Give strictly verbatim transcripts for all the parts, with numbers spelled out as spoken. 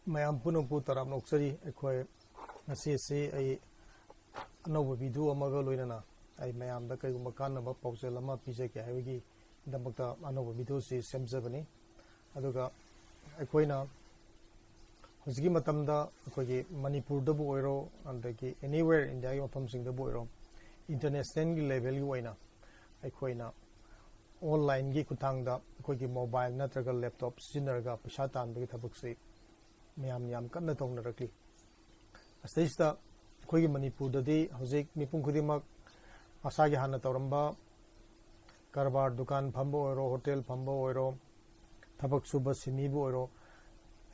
ꯃꯌꯥꯝ ꯄꯨꯝꯅꯃꯛꯄꯨ ꯇꯔꯥꯝꯅ ꯑꯣꯛꯆꯔꯤ꯫ ꯑꯩꯈꯣꯏ ꯉꯁꯤꯁꯤ ꯑꯩ ꯑꯅꯧꯕ ꯚꯤꯗꯤꯑꯣ ꯑꯃꯒ ꯂꯣꯏꯅꯅ ꯑꯩ ꯃꯌꯥꯝꯗ ꯀꯔꯤꯒꯨꯝꯕ ꯀꯥꯟꯅꯕ ꯄꯥꯎꯖꯦꯜ ꯑꯃ ꯄꯤꯖꯒꯦ ꯍꯥꯏꯕꯒꯤꯗꯃꯛꯇ ꯑꯅꯧꯕ ꯚꯤꯗꯤꯑꯣꯁꯤ ꯁꯦꯝꯖꯕꯅꯤ꯫ ꯑꯗꯨꯒ ꯑꯩꯈꯣꯏꯅ ꯍꯧꯖꯤꯛꯀꯤ ꯃꯇꯝꯗ ꯑꯩꯈꯣꯏꯒꯤ ꯃꯅꯤꯄꯨꯔꯗꯕꯨ ꯑꯣꯏꯔꯣ, ꯑꯗꯒꯤ anywhere ꯏꯟꯗꯤꯌꯥꯒꯤ ꯃꯐꯝꯁꯤꯡꯗꯕꯨ ꯑꯣꯏꯔꯣ, ꯏꯟꯇꯔꯅꯦꯁꯅꯦꯜꯒꯤ ꯂꯦꯚꯦꯜꯒꯤ ꯑꯣꯏꯅ ꯑꯩꯈꯣꯏꯅ ꯑꯣꯟꯂꯥꯏꯟꯒꯤ ꯈꯨꯠꯊꯥꯡꯗ ꯑꯩꯈꯣꯏꯒꯤ ꯃꯣꯕꯥꯏꯜ ꯅꯠꯇ꯭ꯔꯒ ꯂꯦꯞꯇꯣꯞ ꯁꯤꯖꯤꯟꯅꯔꯒ ꯄꯩꯁꯥ ꯇꯥꯟꯕꯒꯤ ꯊꯕꯛꯁꯤ ꯃꯌꯥꯝ ꯌꯥꯝ ꯀꯟꯅ ꯇꯧꯅꯔꯛꯂꯤ꯫ ꯑꯁꯤꯗꯩꯁꯤꯗ ꯑꯩꯈꯣꯏꯒꯤ ꯃꯅꯤꯄꯨꯔꯗꯗꯤ ꯍꯧꯖꯤꯛ ꯃꯤꯄꯨꯝ ꯈꯨꯗꯤꯡꯃꯛ ꯃꯁꯥꯒꯤ ꯍꯥꯟꯅ ꯇꯧꯔꯝꯕ ꯀꯔꯕꯥꯔ, ꯗꯨꯀꯥꯟ ꯐꯝꯕ ꯑꯣꯏꯔꯣ, ꯍꯣꯇꯦꯜ ꯐꯝꯕ ꯑꯣꯏꯔꯣ, ꯊꯕꯛ ꯁꯨꯕ ꯁꯤꯟꯃꯤꯕꯨ ꯑꯣꯏꯔꯣ,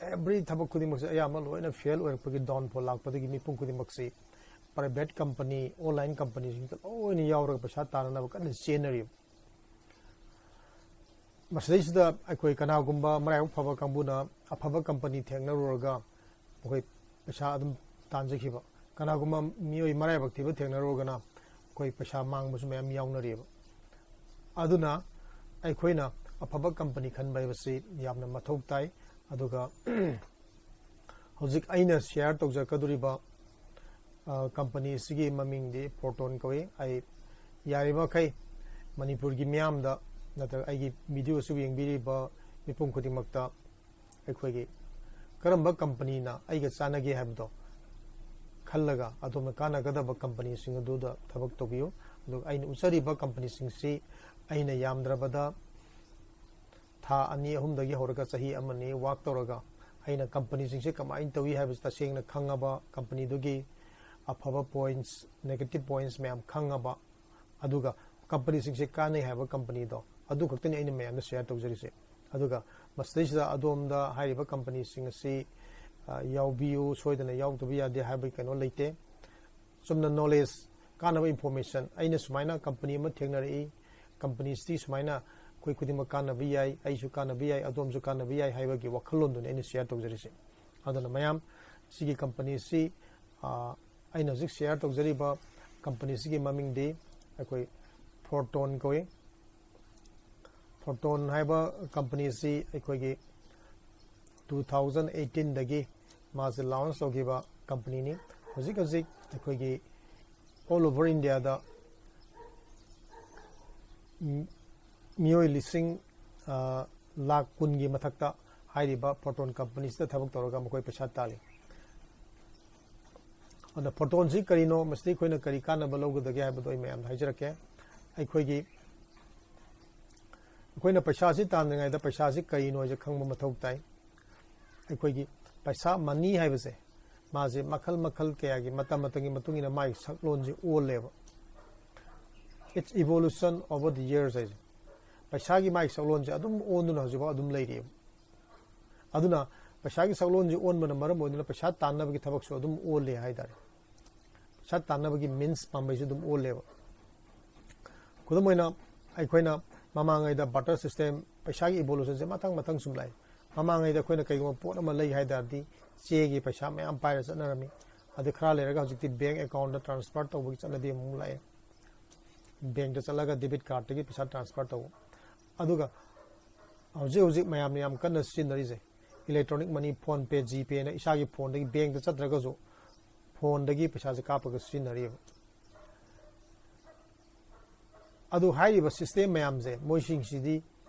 every ꯊꯕꯛ ꯈꯨꯗꯤꯡꯃꯛꯁꯦ ꯑꯌꯥꯝꯕ ꯂꯣꯏꯅ ꯐꯦꯜ ꯑꯣꯏꯔꯛꯄꯒꯤ, ꯗꯥꯎꯟꯐꯣꯜ ꯂꯥꯛꯄꯗꯒꯤ ꯃꯤꯄꯨꯝ ꯈꯨꯗꯤꯡꯃꯛꯁꯤ ꯄ꯭ꯔꯥꯏꯚꯦꯠ ꯀꯝꯄꯅꯤ, ꯑꯣꯟꯂꯥꯏꯟ ꯀꯝꯄꯅꯤꯁꯤꯡꯗ ꯂꯣꯏꯅ ꯌꯥꯎꯔꯒ ꯄꯩꯁꯥ ꯇꯥꯟꯅꯅꯕ ꯀꯟꯅ ꯆꯦꯟꯅꯔꯤꯕ꯫ ꯃꯁꯤꯗꯩꯁꯤꯗ ꯑꯩꯈꯣꯏ ꯀꯅꯥꯒꯨꯝꯕ ꯃꯔꯥꯏꯕꯛ ꯐꯕ ꯀꯥꯡꯕꯨꯅ ꯑꯐꯕ ꯀꯝꯄꯅꯤ ꯊꯦꯡꯅꯔꯨꯔꯒ ꯃꯈꯣꯏ ꯄꯩꯁꯥ ꯑꯗꯨꯝ ꯇꯥꯟꯖꯈꯤꯕ, ꯀꯅꯥꯒꯨꯝꯕ ꯃꯤꯑꯣꯏ ꯃꯔꯥꯏꯕꯛ ꯊꯤꯕ ꯊꯦꯡꯅꯔꯨꯔꯒꯅ ꯑꯩꯈꯣꯏ ꯄꯩꯁꯥ ꯃꯥꯡꯕꯁꯨ ꯃꯌꯥꯝ ꯌꯥꯎꯅꯔꯤꯕ꯫ ꯑꯗꯨꯅ ꯑꯩꯈꯣꯏꯅ ꯑꯐꯕ ꯀꯝꯄꯅꯤ ꯈꯟꯕ ꯍꯥꯏꯕꯁꯤ ꯌꯥꯝꯅ ꯃꯊꯧ ꯇꯥꯏ꯫ ꯑꯗꯨꯒ ꯍꯧꯖꯤꯛ ꯑꯩꯅ ꯁꯤꯌꯥꯔ ꯇꯧꯖꯔꯛꯀꯗꯧꯔꯤꯕ, ꯑ, ꯀꯝꯄꯅꯤ ꯑꯁꯤꯒꯤ ꯃꯃꯤꯡꯗꯤ ꯐꯣꯔꯇꯣꯟ ꯀꯧꯏ꯫ ꯑꯩ ꯌꯥꯔꯤꯕꯃꯈꯩ ꯃꯅꯤꯄꯨꯔꯒꯤ ꯃꯤꯌꯥꯝꯗ ꯅꯠꯇ꯭ꯔꯒ ꯑꯩꯒꯤ ꯚꯤꯗꯤꯑꯣ ꯑꯁꯤꯕꯨ ꯌꯦꯡꯕꯤꯔꯤꯕ ꯃꯤꯄꯨꯝ ꯈꯨꯗꯤꯡꯃꯛꯇ ꯑꯩꯈꯣꯏꯒꯤ ꯀꯔꯝꯕ ꯀꯝꯄꯅꯤꯅ ꯑꯩꯒ ꯆꯥꯟꯅꯒꯦ ꯍꯥꯏꯕꯗꯣ ꯈꯜꯂꯒ ꯑꯗꯣꯝꯅ ꯀꯥꯟꯅꯒꯗꯕ ꯀꯝꯄꯅꯤꯁꯤꯡ ꯑꯗꯨꯗ ꯊꯕꯛ ꯇꯧꯕꯤꯌꯨ꯫ ꯑꯗꯨꯒ ꯑꯩꯅ ꯎꯠꯆꯔꯤꯕ ꯀꯝꯄꯅꯤꯁꯤꯡꯁꯤ ꯑꯩꯅ ꯌꯥꯝꯗ꯭ꯔꯕꯗ ꯊꯥ ꯑꯅꯤ ꯑꯍꯨꯝꯗꯒꯤ ꯍꯧꯔꯒ ꯆꯍꯤ ꯑꯃꯅꯤ ꯋꯥꯛ ꯇꯧꯔꯒ ꯑꯩꯅ ꯀꯝꯄꯅꯤꯁꯤꯡꯁꯦ ꯀꯃꯥꯏꯅ ꯇꯧꯏ ꯍꯥꯏꯕꯁꯤ ꯇꯁꯦꯡꯅ ꯈꯪꯉꯕ, ꯀꯝꯄꯅꯤꯗꯨꯒꯤ ꯑꯐꯕ ꯄꯣꯏꯟꯠꯁ, ꯅꯦꯒꯦꯇꯤꯚ ꯄꯣꯏꯟꯠꯁ ꯃꯌꯥꯝ ꯈꯪꯉꯕ, ꯑꯗꯨꯒ ꯀꯝꯄꯅꯤꯁꯤꯡꯁꯦ ꯀꯥꯟꯅꯩ ꯍꯥꯏꯕ ꯀꯝꯄꯅꯤꯗꯣ ꯑꯗꯨ ꯈꯛꯇꯅꯤ ꯑꯩꯅ ꯃꯌꯥꯝꯗ ꯁꯤꯌꯥꯔ ꯇꯧꯖꯔꯤꯁꯦ꯫ ꯑꯗꯨꯒ ꯃꯁꯤꯗꯩꯁꯤꯗ ꯑꯗꯣꯝꯗ ꯍꯥꯏꯔꯤꯕ ꯀꯝꯄꯅꯤꯁꯤꯡ ꯑꯁꯤ, ꯑ, ꯌꯥꯎꯕꯤꯌꯨ, ꯁꯣꯏꯗꯅ ꯌꯥꯎꯗꯕ ꯌꯥꯗꯦ ꯍꯥꯏꯕꯒꯤ ꯀꯩꯅꯣ ꯂꯩꯇꯦ꯫ ꯆꯨꯝꯅ ꯅꯣꯂꯦꯖ, ꯀꯥꯟꯅꯕ ꯏꯟꯐꯣꯔꯃꯦꯁꯟ, ꯑꯩꯅ ꯁꯨꯃꯥꯏꯅ ꯀꯝꯄꯅꯤ ꯑꯃ ꯊꯦꯡꯅꯔꯛꯏ, ꯀꯝꯄꯅꯤꯁꯤꯗꯤ ꯁꯨꯃꯥꯏꯅ ꯑꯩꯈꯣꯏ ꯈꯨꯗꯤꯡꯃꯛ ꯀꯥꯟꯅꯕ ꯌꯥꯏ, ꯑꯩꯁꯨ ꯀꯥꯟꯅꯕ ꯌꯥꯏ, ꯑꯗꯣꯝꯁꯨ ꯀꯥꯟꯅꯕ ꯌꯥꯏ ꯍꯥꯏꯕꯒꯤ ꯋꯥꯈꯜꯂꯣꯟꯗꯨꯅꯤ ꯑꯩꯅ ꯁꯤꯌꯥꯔ ꯇꯧꯖꯔꯤꯁꯦ꯫ ꯑꯗꯨꯅ ꯃꯌꯥꯝ, ꯁꯤꯒꯤ ꯀꯝꯄꯅꯤꯁꯤ, ꯑ, ꯑꯩꯅ ꯍꯧꯖꯤꯛ ꯁꯤꯌꯥꯔ ꯇꯧꯖꯔꯤꯕ ꯀꯝꯄꯅꯤꯁꯤꯒꯤ ꯃꯃꯤꯡꯗꯤ ꯑꯩꯈꯣꯏ ꯐꯣꯔꯇꯣꯟ ꯀꯧꯏ꯫ ꯐꯣꯔꯇꯣꯟ ꯍꯥꯏꯕ ꯀꯝꯄꯅꯤꯁꯤ ꯑꯩꯈꯣꯏꯒꯤ ꯇꯨ ꯊꯥꯎꯖꯟ ꯑꯩꯠꯇꯤꯟꯗꯒꯤ ꯃꯥꯁꯦ ꯂꯥꯎꯟꯁ ꯇꯧꯈꯤꯕ ꯀꯝꯄꯅꯤꯅꯤ꯫ ꯍꯧꯖꯤꯛ ꯍꯧꯖꯤꯛ ꯑꯩꯈꯣꯏꯒꯤ ꯑꯣꯜ ꯑꯣꯚꯔ ꯏꯟꯗꯤꯌꯥꯗ ꯃꯤꯑꯣꯏ ꯂꯤꯁꯤꯡ ꯂꯥꯈ ꯀꯨꯟꯒꯤ ꯃꯊꯛꯇ ꯍꯥꯏꯔꯤꯕ ꯐꯣꯇꯣꯟ ꯀꯝꯄꯅꯤꯁꯤꯗ ꯊꯕꯛ ꯇꯧꯔꯒ ꯃꯈꯣꯏ ꯄꯩꯁꯥ ꯇꯥꯜꯂꯤ꯫ ꯑꯗ ꯐꯣꯇꯣꯟꯁꯤ ꯀꯔꯤꯅꯣ, ꯃꯁꯤꯗꯒꯤ ꯑꯩꯈꯣꯏꯅ ꯀꯔꯤ ꯀꯥꯟꯅꯕ ꯂꯧꯒꯗꯒꯦ ꯍꯥꯏꯕꯗꯣ ꯑꯩ ꯃꯌꯥꯝꯗ ꯍꯥꯏꯖꯔꯛꯀꯦ꯫ ꯑꯩꯈꯣꯏꯒꯤ ꯑꯩꯈꯣꯏꯅ ꯄꯩꯁꯥꯁꯤ ꯇꯥꯟꯗ꯭ꯔꯤꯉꯩꯗ ꯄꯩꯁꯥꯁꯤ ꯀꯔꯤꯅꯣ ꯍꯥꯏꯁꯦ ꯈꯪꯕ ꯃꯊꯧ ꯇꯥꯏ꯫ ꯑꯩꯈꯣꯏꯒꯤ ꯄꯩꯁꯥ, ꯃꯅꯤ ꯍꯥꯏꯕꯁꯦ, ꯃꯥꯁꯦ ꯃꯈꯜ ꯃꯈꯜ ꯀꯌꯥꯒꯤ ꯃꯇꯝ ꯃꯇꯝꯒꯤ ꯃꯇꯨꯡ ꯏꯟꯅ ꯃꯥꯒꯤ ꯁꯛꯂꯣꯟꯁꯦ ꯑꯣꯜꯂꯦꯕ꯫ It's evolution over the years ꯍꯥꯏꯁꯦ꯫ ꯄꯩꯁꯥꯒꯤ ꯃꯥꯒꯤ ꯁꯛꯂꯣꯟꯁꯦ ꯑꯗꯨꯝ ꯑꯣꯟꯗꯨꯅ ꯍꯧꯖꯤꯛꯐꯥꯎ ꯑꯗꯨꯝ ꯂꯩꯔꯤꯑꯕ꯫ ꯑꯗꯨꯅ ꯄꯩꯁꯥꯒꯤ ꯁꯛꯂꯣꯟꯁꯦ ꯑꯣꯟꯕꯅ ꯃꯔꯝ ꯑꯣꯏꯗꯨꯅ ꯄꯩꯁꯥ ꯇꯥꯟꯅꯕꯒꯤ ꯊꯕꯛꯁꯨ ꯑꯗꯨꯝ ꯑꯣꯜꯂꯦ ꯍꯥꯏꯇꯥꯔꯦ꯫ ꯄꯩꯁꯥ ꯇꯥꯟꯅꯕꯒꯤ ꯃꯤꯟꯁ ꯄꯥꯝꯕꯩꯁꯨ ꯑꯗꯨꯝ ꯑꯣꯜꯂꯦꯕ꯫ ꯈꯨꯗꯝ ꯑꯣꯏꯅ, ꯑꯩꯈꯣꯏꯅ ꯃꯃꯥꯡꯉꯩꯗ ꯕꯥꯔꯇꯔ ꯁꯤꯁꯇꯦꯝ, ꯄꯩꯁꯥꯒꯤ ꯏꯚꯣꯂꯨꯁꯟꯁꯦ ꯃꯊꯪ ꯃꯊꯪ ꯁꯨꯝ ꯂꯥꯛꯑꯦ꯫ ꯃꯃꯥꯡꯉꯩꯗ ꯑꯩꯈꯣꯏꯅ ꯀꯩꯒꯨꯝꯕ ꯄꯣꯠ ꯑꯃ ꯂꯩ ꯍꯥꯏ ꯇꯥꯔꯗꯤ, ꯆꯦꯒꯤ ꯄꯩꯁꯥ ꯃꯌꯥꯝ ꯄꯥꯏꯔ ꯆꯠꯅꯔꯝꯃꯤ꯫ ꯑꯗꯨ ꯈꯔ ꯂꯩꯔꯒ ꯍꯧꯖꯤꯛꯇꯤ ꯕꯦꯡ ꯑꯦꯀꯥꯎꯟꯗ ꯇ꯭ꯔꯥꯟꯁꯐꯔ ꯇꯧꯕꯒꯤ ꯆꯠꯅꯕꯤ ꯑꯃꯨꯛ ꯂꯥꯛꯑꯦ꯫ ꯕꯦꯡꯛꯇ ꯆꯠꯂꯒ ꯗꯦꯕꯤꯠ ꯀꯥꯔꯠꯇꯒꯤ ꯄꯩꯁꯥ ꯇ꯭ꯔꯥꯟꯁꯐꯔ ꯇꯧꯕ꯫ ꯑꯗꯨꯒ ꯍꯧꯖꯤꯛ ꯍꯧꯖꯤꯛ ꯃꯌꯥꯝꯅ ꯌꯥꯝ ꯀꯟꯅ ꯁꯤꯖꯤꯟꯅꯔꯤꯁꯦ, ꯏꯂꯦꯛꯇ꯭ꯔꯣꯅꯤꯛ ꯃꯅꯤ, ꯐꯣꯟ ꯄꯦ, ꯖꯤ ꯄꯦꯅ ꯏꯁꯥꯒꯤ ꯐꯣꯟꯗꯒꯤ, ꯕꯦꯡꯛꯇ ꯆꯠꯇ꯭ꯔꯒꯁꯨ ꯐꯣꯟꯗꯒꯤ ꯄꯩꯁꯥꯁꯦ ꯀꯥꯞꯄꯒ ꯁꯤꯖꯤꯟꯅꯔꯤꯕ꯫ ꯑꯗꯨ ꯍꯥꯏꯔꯤꯕ ꯁꯤꯁꯇꯦꯝ ꯃꯌꯥꯝꯁꯦ, ꯃꯣꯏꯁꯤꯡꯁꯤꯗꯤ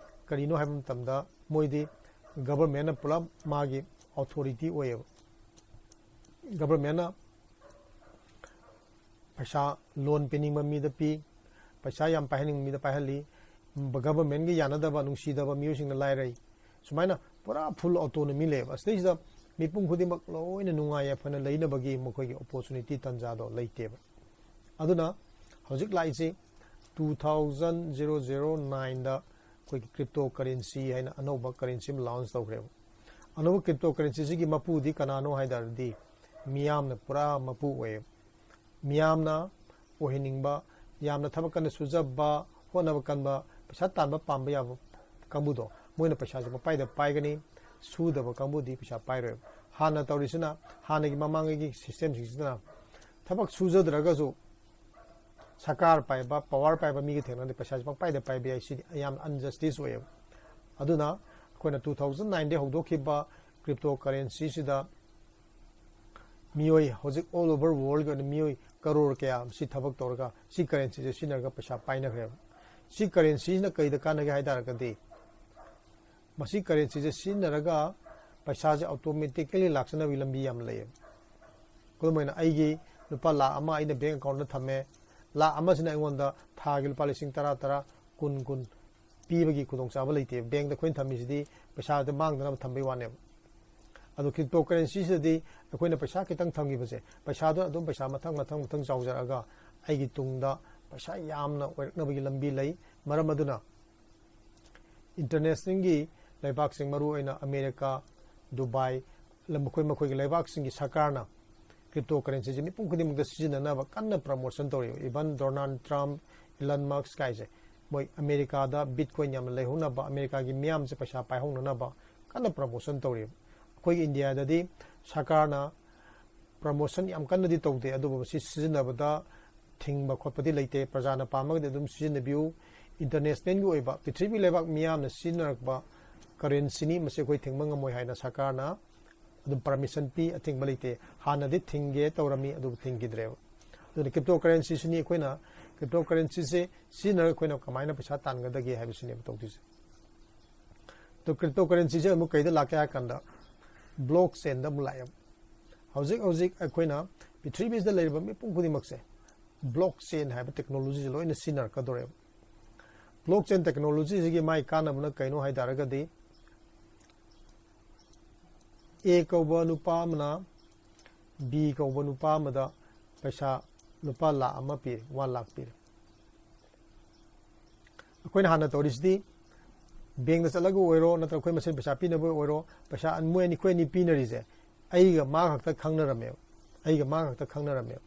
ꯀꯔꯤꯅꯣ ꯍꯥꯏꯕ ꯃꯇꯝꯗ, ꯃꯣꯏꯗꯤ ꯒꯚꯔꯟꯃꯦꯟꯠꯅ ꯄꯨꯂꯞ ꯃꯥꯒꯤ ꯑꯣꯊꯣꯔꯤꯇꯤ ꯑꯣꯏꯌꯦꯕ꯫ ꯒꯚꯔꯟꯃꯦꯟꯠꯅ ꯄꯩꯁꯥ ꯂꯣꯟ ꯄꯤꯅꯤꯡꯕ ꯃꯤꯗ ꯄꯤ, ꯄꯩꯁꯥ ꯌꯥꯝ ꯄꯥꯏꯍꯟꯅꯤꯡꯕ ꯃꯤꯗ ꯄꯥꯏꯍꯜꯂꯤ, ꯒꯚꯔꯟꯃꯦꯟꯠꯒ ꯌꯥꯅꯗꯕ, ꯅꯨꯡꯁꯤꯗꯕ ꯃꯤꯑꯣꯏꯁꯤꯡꯅ ꯂꯥꯏꯔꯩ꯫ ꯁꯨꯃꯥꯏꯅ ꯄꯨꯔꯥ ꯐꯨꯜ ꯑꯣꯇꯣꯅꯣꯃꯤ ꯂꯩꯌꯦꯕ꯫ ꯑꯁꯤꯗꯩꯁꯤꯗ ꯃꯤꯄꯨꯝ ꯈꯨꯗꯤꯡꯃꯛ ꯂꯣꯏꯅ ꯅꯨꯡꯉꯥꯏ ꯌꯥꯏꯐꯅ ꯂꯩꯅꯕꯒꯤ ꯃꯈꯣꯏꯒꯤ ꯑꯣꯄꯣꯔꯆꯨꯅꯤꯇꯤ, ꯇꯟꯖꯥꯗꯣ ꯂꯩꯇꯦꯕ꯫ ꯑꯗꯨꯅ ꯍꯧꯖꯤꯛ ꯂꯥꯛꯏꯁꯤ ꯇꯨ ꯊꯥꯎꯖꯟ ꯖꯦꯔꯣ ꯖꯦꯔꯣ ꯅꯥꯏꯟꯗ ꯑꯩꯈꯣꯏꯒꯤ ꯀ꯭ꯔꯤꯞꯇꯣ ꯀꯔꯦꯟꯁꯤ ꯍꯥꯏꯅ ꯑꯅꯧꯕ ꯀꯔꯦꯟꯁꯤ ꯑꯃ ꯂꯥꯎꯟꯁ ꯇꯧꯈ꯭ꯔꯦꯕ꯫ ꯑꯅꯧꯕ ꯀ꯭ꯔꯤꯞꯇꯣ ꯀꯔꯦꯟꯁꯤꯁꯤꯒꯤ ꯃꯄꯨꯗꯤ ꯀꯅꯥꯅꯣ ꯍꯥꯏ ꯇꯥꯔꯗꯤ, ꯃꯤꯌꯥꯝꯅ ꯄꯨꯔꯥ ꯃꯄꯨ ꯑꯣꯏꯌꯦꯕ꯫ ꯃꯤꯌꯥꯝꯅ ꯑꯣꯏꯍꯟꯅꯤꯡꯕ, ꯌꯥꯝꯅ ꯊꯕꯛ ꯀꯟꯅ ꯁꯨꯖꯕ, ꯍꯣꯠꯅꯕ ꯀꯟꯕ, ꯄꯩꯁꯥ ꯇꯥꯟꯕ ꯄꯥꯝꯕ ꯌꯥꯕ ꯀꯥꯡꯕꯨꯗꯣ, ꯃꯣꯏꯅ ꯄꯩꯁꯥꯁꯦ ꯄꯪꯄꯥꯏꯗ ꯄꯥꯏꯒꯅꯤ꯫ ꯁꯨꯗꯕ ꯀꯥꯡꯕꯨꯗꯤ ꯄꯩꯁꯥ ꯄꯥꯏꯔꯣꯏꯕ꯫ ꯍꯥꯟꯅ ꯇꯧꯔꯤꯁꯤꯅ, ꯍꯥꯟꯅꯒꯤ ꯃꯃꯥꯡꯉꯩꯒꯤ ꯁꯤꯁꯇꯦꯝꯁꯤꯡꯁꯤꯅ ꯊꯕꯛ ꯁꯨꯖꯗ꯭ꯔꯒꯁꯨ ꯁꯔꯀꯥꯔ ꯄꯥꯏꯕ, ꯄꯋꯥꯔ ꯄꯥꯏꯕ ꯃꯤꯒ ꯊꯦꯡꯅꯔꯗꯤ ꯄꯩꯁꯥꯁꯦ ꯄꯪꯄꯥꯏꯗ ꯄꯥꯏꯕ ꯌꯥꯏ꯫ ꯁꯤꯗꯤ ꯌꯥꯝꯅ ꯑꯟꯖꯁꯇꯤꯁ ꯑꯣꯏꯌꯦꯕ꯫ ꯑꯗꯨꯅ ꯑꯩꯈꯣꯏꯅ ꯇꯨ ꯊꯥꯎꯖꯟ ꯅꯥꯏꯟꯗꯒꯤ ꯍꯧꯗꯣꯛꯈꯤꯕ cryptocurrency ꯁꯤꯗ ꯃꯤꯑꯣꯏ ꯍꯧꯖꯤꯛ all over world ꯒꯤ ꯑꯣꯏꯅ ꯃꯤꯑꯣꯏ ꯀꯔꯣꯔ ꯀꯌꯥ ꯁꯤ ꯊꯕꯛ ꯇꯧꯔꯒ ꯁꯤ currency ꯁꯦ ꯁꯤꯖꯤꯟꯅꯔꯒ ꯄꯩꯁꯥ ꯄꯥꯏꯅꯈ꯭ꯔꯦꯕ꯫ ꯁꯤ currency ꯁꯤꯅ ꯀꯩꯗ ꯀꯥꯟꯅꯒꯦ ꯍꯥꯏ ꯇꯥꯔꯒꯗꯤ, ꯃꯁꯤ currency ꯁꯦ ꯁꯤꯖꯤꯟꯅꯔꯒ ꯄꯩꯁꯥꯁꯦ automatically ꯂꯥꯛꯆꯅꯕꯒꯤ ꯂꯝꯕꯤ ꯌꯥꯝ ꯂꯩꯌꯦꯕ꯫ ꯈꯨꯗꯝ ꯑꯣꯏꯅ, ꯑꯩꯒꯤ ꯂꯨꯄꯥ ꯂꯥꯈ ꯑꯃ ꯑꯩꯅ bank account ꯗ ꯊꯝꯃꯦ꯫ ꯂꯥꯈ ꯑꯃꯁꯤꯅ ꯑꯩꯉꯣꯟꯗ ꯊꯥꯒꯤ ꯂꯨꯄꯥ ꯂꯤꯁꯤꯡ ꯇꯔꯥ, ꯇꯔꯥ, ꯀꯨꯟ, ꯀꯨꯟ ꯄꯤꯕꯒꯤ ꯈꯨꯗꯣꯡꯆꯥꯕ ꯂꯩꯇꯦ꯫ Bank ꯇ ꯑꯩꯈꯣꯏꯅ ꯊꯝꯃꯤꯁꯤꯗꯤ ꯄꯩꯁꯥꯗ ꯃꯥꯡꯗꯅꯕ ꯊꯝꯕꯩ ꯋꯥꯅꯦꯕ꯫ ꯑꯗꯣ cryptocurrency ꯁꯤꯗꯗꯤ ꯑꯩꯈꯣꯏꯅ ꯄꯩꯁꯥ ꯈꯤꯇꯪ ꯊꯝꯈꯤꯕꯁꯦ, ꯄꯩꯁꯥꯗꯨꯅ ꯑꯗꯨꯝ ꯄꯩꯁꯥ ꯃꯊꯪ, ꯃꯊꯪ, ꯃꯊꯪ ꯆꯥꯎꯖꯔꯛꯑꯒ ꯑꯩꯒꯤ ꯇꯨꯡꯗ ꯄꯩꯁꯥ ꯌꯥꯝꯅ ꯑꯣꯏꯔꯛꯅꯕꯒꯤ ꯂꯝꯕꯤ ꯂꯩ꯫ ꯃꯔꯝ ꯑꯗꯨꯅ international ꯒꯤ ꯂꯩꯕꯥꯛꯁꯤꯡ, ꯃꯔꯨꯑꯣꯏꯅ ꯑꯃꯦꯔꯤꯀꯥ, ꯗꯨꯕꯥꯏ, ꯂꯝ-, ꯃꯈꯣꯏ ꯃꯈꯣꯏꯒꯤ ꯂꯩꯕꯥꯛꯁꯤꯡꯒꯤ ꯁꯔꯀꯥꯔꯅ cryptocurrency ꯁꯦ ꯃꯤꯄꯨꯝ ꯈꯨꯗꯤꯡꯃꯛꯇ ꯁꯤꯖꯤꯟꯅꯅꯕ ꯀꯟꯅ promotion ꯇꯧꯔꯤꯕ꯫ Even Donald Trump, Elon Musk ꯀꯥꯏꯁꯦ, ꯃꯣꯏ ꯑꯃꯦꯔꯤꯀꯥꯗ Bitcoin ꯌꯥꯝꯅ ꯂꯩꯍꯧꯅꯕ, ꯑꯃꯦꯔꯤꯀꯥꯒꯤ ꯃꯤꯌꯥꯝꯁꯦ ꯄꯩꯁꯥ ꯄꯥꯏꯍꯧꯅꯅꯕ ꯀꯟꯅ promotion ꯇꯧꯔꯤꯕ꯫ ꯑꯩꯈꯣꯏꯒꯤ ꯏꯟꯗꯤꯌꯥꯗꯗꯤ ꯁꯔꯀꯥꯔꯅ promotion ꯌꯥꯝ ꯀꯟꯅꯗꯤ ꯇꯧꯗꯦ, ꯑꯗꯨꯕꯨ ꯃꯁꯤ ꯁꯤꯖꯤꯟꯅꯕꯗ ꯊꯤꯡꯕ ꯈꯣꯠꯄꯗꯤ ꯂꯩꯇꯦ꯫ ꯄ꯭ꯔꯖꯥꯅ ꯄꯥꯝꯃꯒꯗꯤ ꯑꯗꯨꯝ ꯁꯤꯖꯤꯟꯅꯕꯤꯌꯨ꯫ International ꯒꯤ ꯑꯣꯏꯕ ꯄ꯭ꯔꯤꯊꯤꯕꯤ ꯂꯩꯕꯥꯛ ꯃꯤꯌꯥꯝꯅ ꯁꯤꯖꯤꯟꯅꯔꯛꯄ currency ꯅꯤ, ꯃꯁꯤ ꯑꯩꯈꯣꯏ ꯊꯤꯡꯕ ꯉꯝꯃꯣꯏ ꯍꯥꯏꯅ ꯁꯔꯀꯥꯔꯅ ꯑꯗꯨꯝ permission ꯄꯤ, ꯑꯊꯤꯡꯕ ꯂꯩꯇꯦ꯫ ꯍꯥꯟꯅꯗꯤ ꯊꯤꯡꯒꯦ ꯇꯧꯔꯝꯃꯤ, ꯑꯗꯨꯕꯨ ꯊꯤꯡꯈꯤꯗ꯭ꯔꯦꯕ꯫ ꯑꯗꯨꯅ cryptocurrency ꯁꯤꯅꯤ ꯑꯩꯈꯣꯏꯅ, cryptocurrency ꯁꯦ ꯁꯤꯖꯤꯟꯅꯔꯒ ꯑꯩꯈꯣꯏꯅ ꯀꯃꯥꯏꯅ ꯄꯩꯁꯥ ꯇꯥꯟꯒꯗꯒꯦ ꯍꯥꯏꯕꯁꯤꯅꯦꯕ ꯇꯧꯗꯣꯏꯁꯦ꯫ ꯑꯗꯣ cryptocurrency ꯁꯦ ꯑꯃꯨꯛ ꯀꯩꯗ ꯂꯥꯛꯀꯦ ꯍꯥꯏ ꯀꯥꯟꯗ, blockchain ꯗ ꯑꯃꯨꯛ ꯂꯥꯛꯑꯦꯕ꯫ ꯍꯧꯖꯤꯛ ꯍꯧꯖꯤꯛ ꯑꯩꯈꯣꯏꯅ ꯄ꯭ꯔꯤꯊꯤꯕꯤꯁꯤꯗ ꯂꯩꯔꯤꯕ ꯃꯤꯄꯨꯝ ꯈꯨꯗꯤꯡꯃꯛꯁꯦ blockchain ꯍꯥꯏꯕ technology ꯁꯦ ꯂꯣꯏꯅ ꯁꯤꯖꯤꯟꯅꯔꯛꯀꯗꯧꯔꯦꯕ꯫ Blockchain technology ꯁꯤꯒꯤ ꯃꯥꯏ ꯀꯥꯟꯅꯕꯅ ꯀꯩꯅꯣ ꯍꯥꯏ ꯇꯥꯔꯒꯗꯤ, A ꯀꯧꯕ ꯅꯨꯄꯥ ꯑꯃꯅ B ꯀꯧꯕ ꯅꯨꯄꯥ ꯑꯃꯗ ꯄꯩꯁꯥ ꯂꯨꯄꯥ ꯂꯥꯈ ꯑꯃ ꯄꯤꯔꯦ, ꯋꯥꯟ ꯂꯥꯈ ꯄꯤꯔꯦ꯫ ꯑꯩꯈꯣꯏꯅ ꯍꯥꯟꯅ ꯇꯧꯔꯤꯁꯤꯗꯤ, bank ꯇ ꯆꯠꯂꯒ ꯑꯣꯏꯔꯣ, ꯅꯠꯇ꯭ꯔꯒ ꯑꯩꯈꯣꯏ ꯃꯁꯦꯟ ꯄꯩꯁꯥ ꯄꯤꯅꯕ ꯑꯣꯏꯔꯣ, ꯄꯩꯁꯥ ꯑꯟ-, ꯃꯣꯏ ꯑꯅꯤ, ꯑꯩꯈꯣꯏ ꯑꯅꯤ ꯄꯤꯅꯔꯤꯁꯦ, ꯑꯩꯒ ꯃꯥ ꯈꯛꯇ ꯈꯪꯅꯔꯝꯃꯦꯕ꯫ ꯑꯩꯒ ꯃꯥ ꯈꯛꯇ ꯈꯪꯅꯔꯝꯃꯦꯕ꯫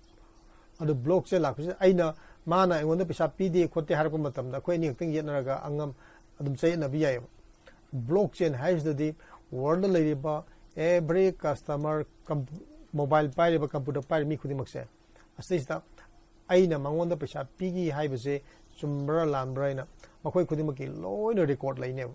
ꯑꯗꯨ blockchain ꯂꯥꯛꯄꯁꯤꯗ, ꯑꯩꯅ, ꯃꯥꯅ ꯑꯩꯉꯣꯟꯗ ꯄꯩꯁꯥ ꯄꯤꯗꯦ ꯈꯣꯠꯇꯦ ꯍꯥꯏꯔꯛꯄ ꯃꯇꯝꯗ, ꯑꯩꯈꯣꯏ ꯑꯅꯤ ꯈꯛꯇꯪ ꯌꯦꯠꯅꯔꯒ ꯑꯉꯝ ꯑꯗꯨꯝ ꯆꯌꯦꯠꯅꯕ ꯌꯥꯏꯑꯕ꯫ Blockchain ꯍꯥꯏꯕꯁꯤꯗꯗꯤ world ꯗ ꯂꯩꯔꯤꯕ every customer, com-, mobile ꯄꯥꯏꯔꯤꯕ, computer ꯄꯥꯏꯔꯤꯕ ꯃꯤ ꯈꯨꯗꯤꯡꯃꯛꯁꯦ, ꯑꯁꯤꯗꯩꯁꯤꯗ ꯑꯩꯅ ꯃꯉꯣꯟꯗ ꯄꯩꯁꯥ ꯄꯤꯈꯤ ꯍꯥꯏꯕꯁꯦ ꯆꯨꯝꯕ꯭ꯔꯥ ꯂꯥꯟꯕ꯭ꯔꯥ ꯍꯥꯏꯅ ꯃꯈꯣꯏ ꯈꯨꯗꯤꯡꯃꯛꯀꯤ ꯂꯣꯏꯅ record ꯂꯩꯅꯦꯕ꯫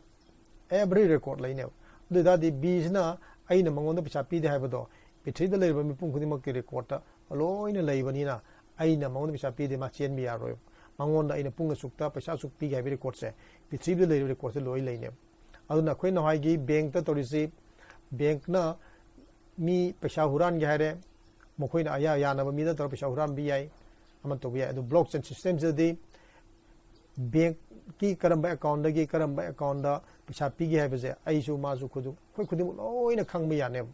Every record ꯂꯩꯅꯦꯕ꯫ ꯑꯗꯨ ꯑꯣꯏ ꯇꯥꯔꯗꯤ B ꯁꯤꯅ ꯑꯩꯅ ꯃꯉꯣꯟꯗ ꯄꯩꯁꯥ ꯄꯤꯗꯦ ꯍꯥꯏꯕꯗꯣ ꯄ꯭ꯔꯤꯊꯤꯕꯤꯗ ꯂꯩꯔꯤꯕ ꯃꯤꯄꯨꯝ ꯈꯨꯗꯤꯡꯃꯛꯀꯤ ꯔꯦꯀꯣꯔꯠꯇ ꯂꯣꯏꯅ ꯂꯩꯕꯅꯤꯅ, ꯑꯩꯅ ꯃꯉꯣꯟꯗ ꯄꯩꯁꯥ ꯄꯤꯗꯦ, ꯃꯥ ꯆꯦꯟꯕ ꯌꯥꯔꯣꯏ꯫ ꯃꯉꯣꯟꯗ ꯑꯩꯅ ꯄꯨꯡ ꯑꯁꯨꯛꯇ ꯄꯩꯁꯥ ꯑꯁꯨꯛ ꯄꯤꯒꯦ ꯍꯥꯏꯕ ꯔꯦꯀꯣꯔꯠꯁꯦ ꯄ꯭ꯔꯤꯊꯤꯕꯤꯗ ꯂꯩꯔꯤꯕ ꯔꯦꯀꯣꯔꯠꯁꯦ ꯂꯣꯏ ꯂꯩꯅꯦꯕ꯫ ꯑꯗꯨꯅ ꯑꯩꯈꯣꯏ ꯅꯍꯥꯟꯋꯥꯏꯒꯤ ꯕꯦꯡꯛꯇ ꯇꯧꯔꯤꯁꯤ, ꯕꯦꯡꯛꯅ ꯃꯤ ꯄꯩꯁꯥ ꯍꯨꯔꯥꯟꯒꯦ ꯍꯥꯏꯔꯦ, ꯃꯈꯣꯏꯅ ꯑꯌꯥ ꯌꯥꯅꯕ ꯃꯤꯗ ꯇꯧꯔ ꯄꯩꯁꯥ ꯍꯨꯔꯥꯟꯕ ꯌꯥꯏ, ꯑꯃ ꯇꯧꯕ ꯌꯥꯏ꯫ ꯑꯗꯨ ꯕ꯭ꯂꯣꯛ ꯆꯦꯟ ꯁꯤꯁꯇꯦꯝꯁꯤꯗꯗꯤ ꯕꯦꯡꯛꯀꯤ ꯀꯔꯝꯕ ꯑꯦꯀꯥꯎꯟꯗꯒꯤ ꯀꯔꯝꯕ ꯑꯦꯀꯥꯎꯟꯗ ꯄꯩꯁꯥ ꯄꯤꯒꯦ ꯍꯥꯏꯕꯁꯦ ꯑꯩꯁꯨ ꯃꯥꯁꯨ ꯈꯨꯗꯤꯡ-, ꯑꯩꯈꯣꯏ ꯈꯨꯗꯤꯡꯃꯛ ꯂꯣꯏꯅ ꯈꯪꯕ ꯌꯥꯅꯦꯕ꯫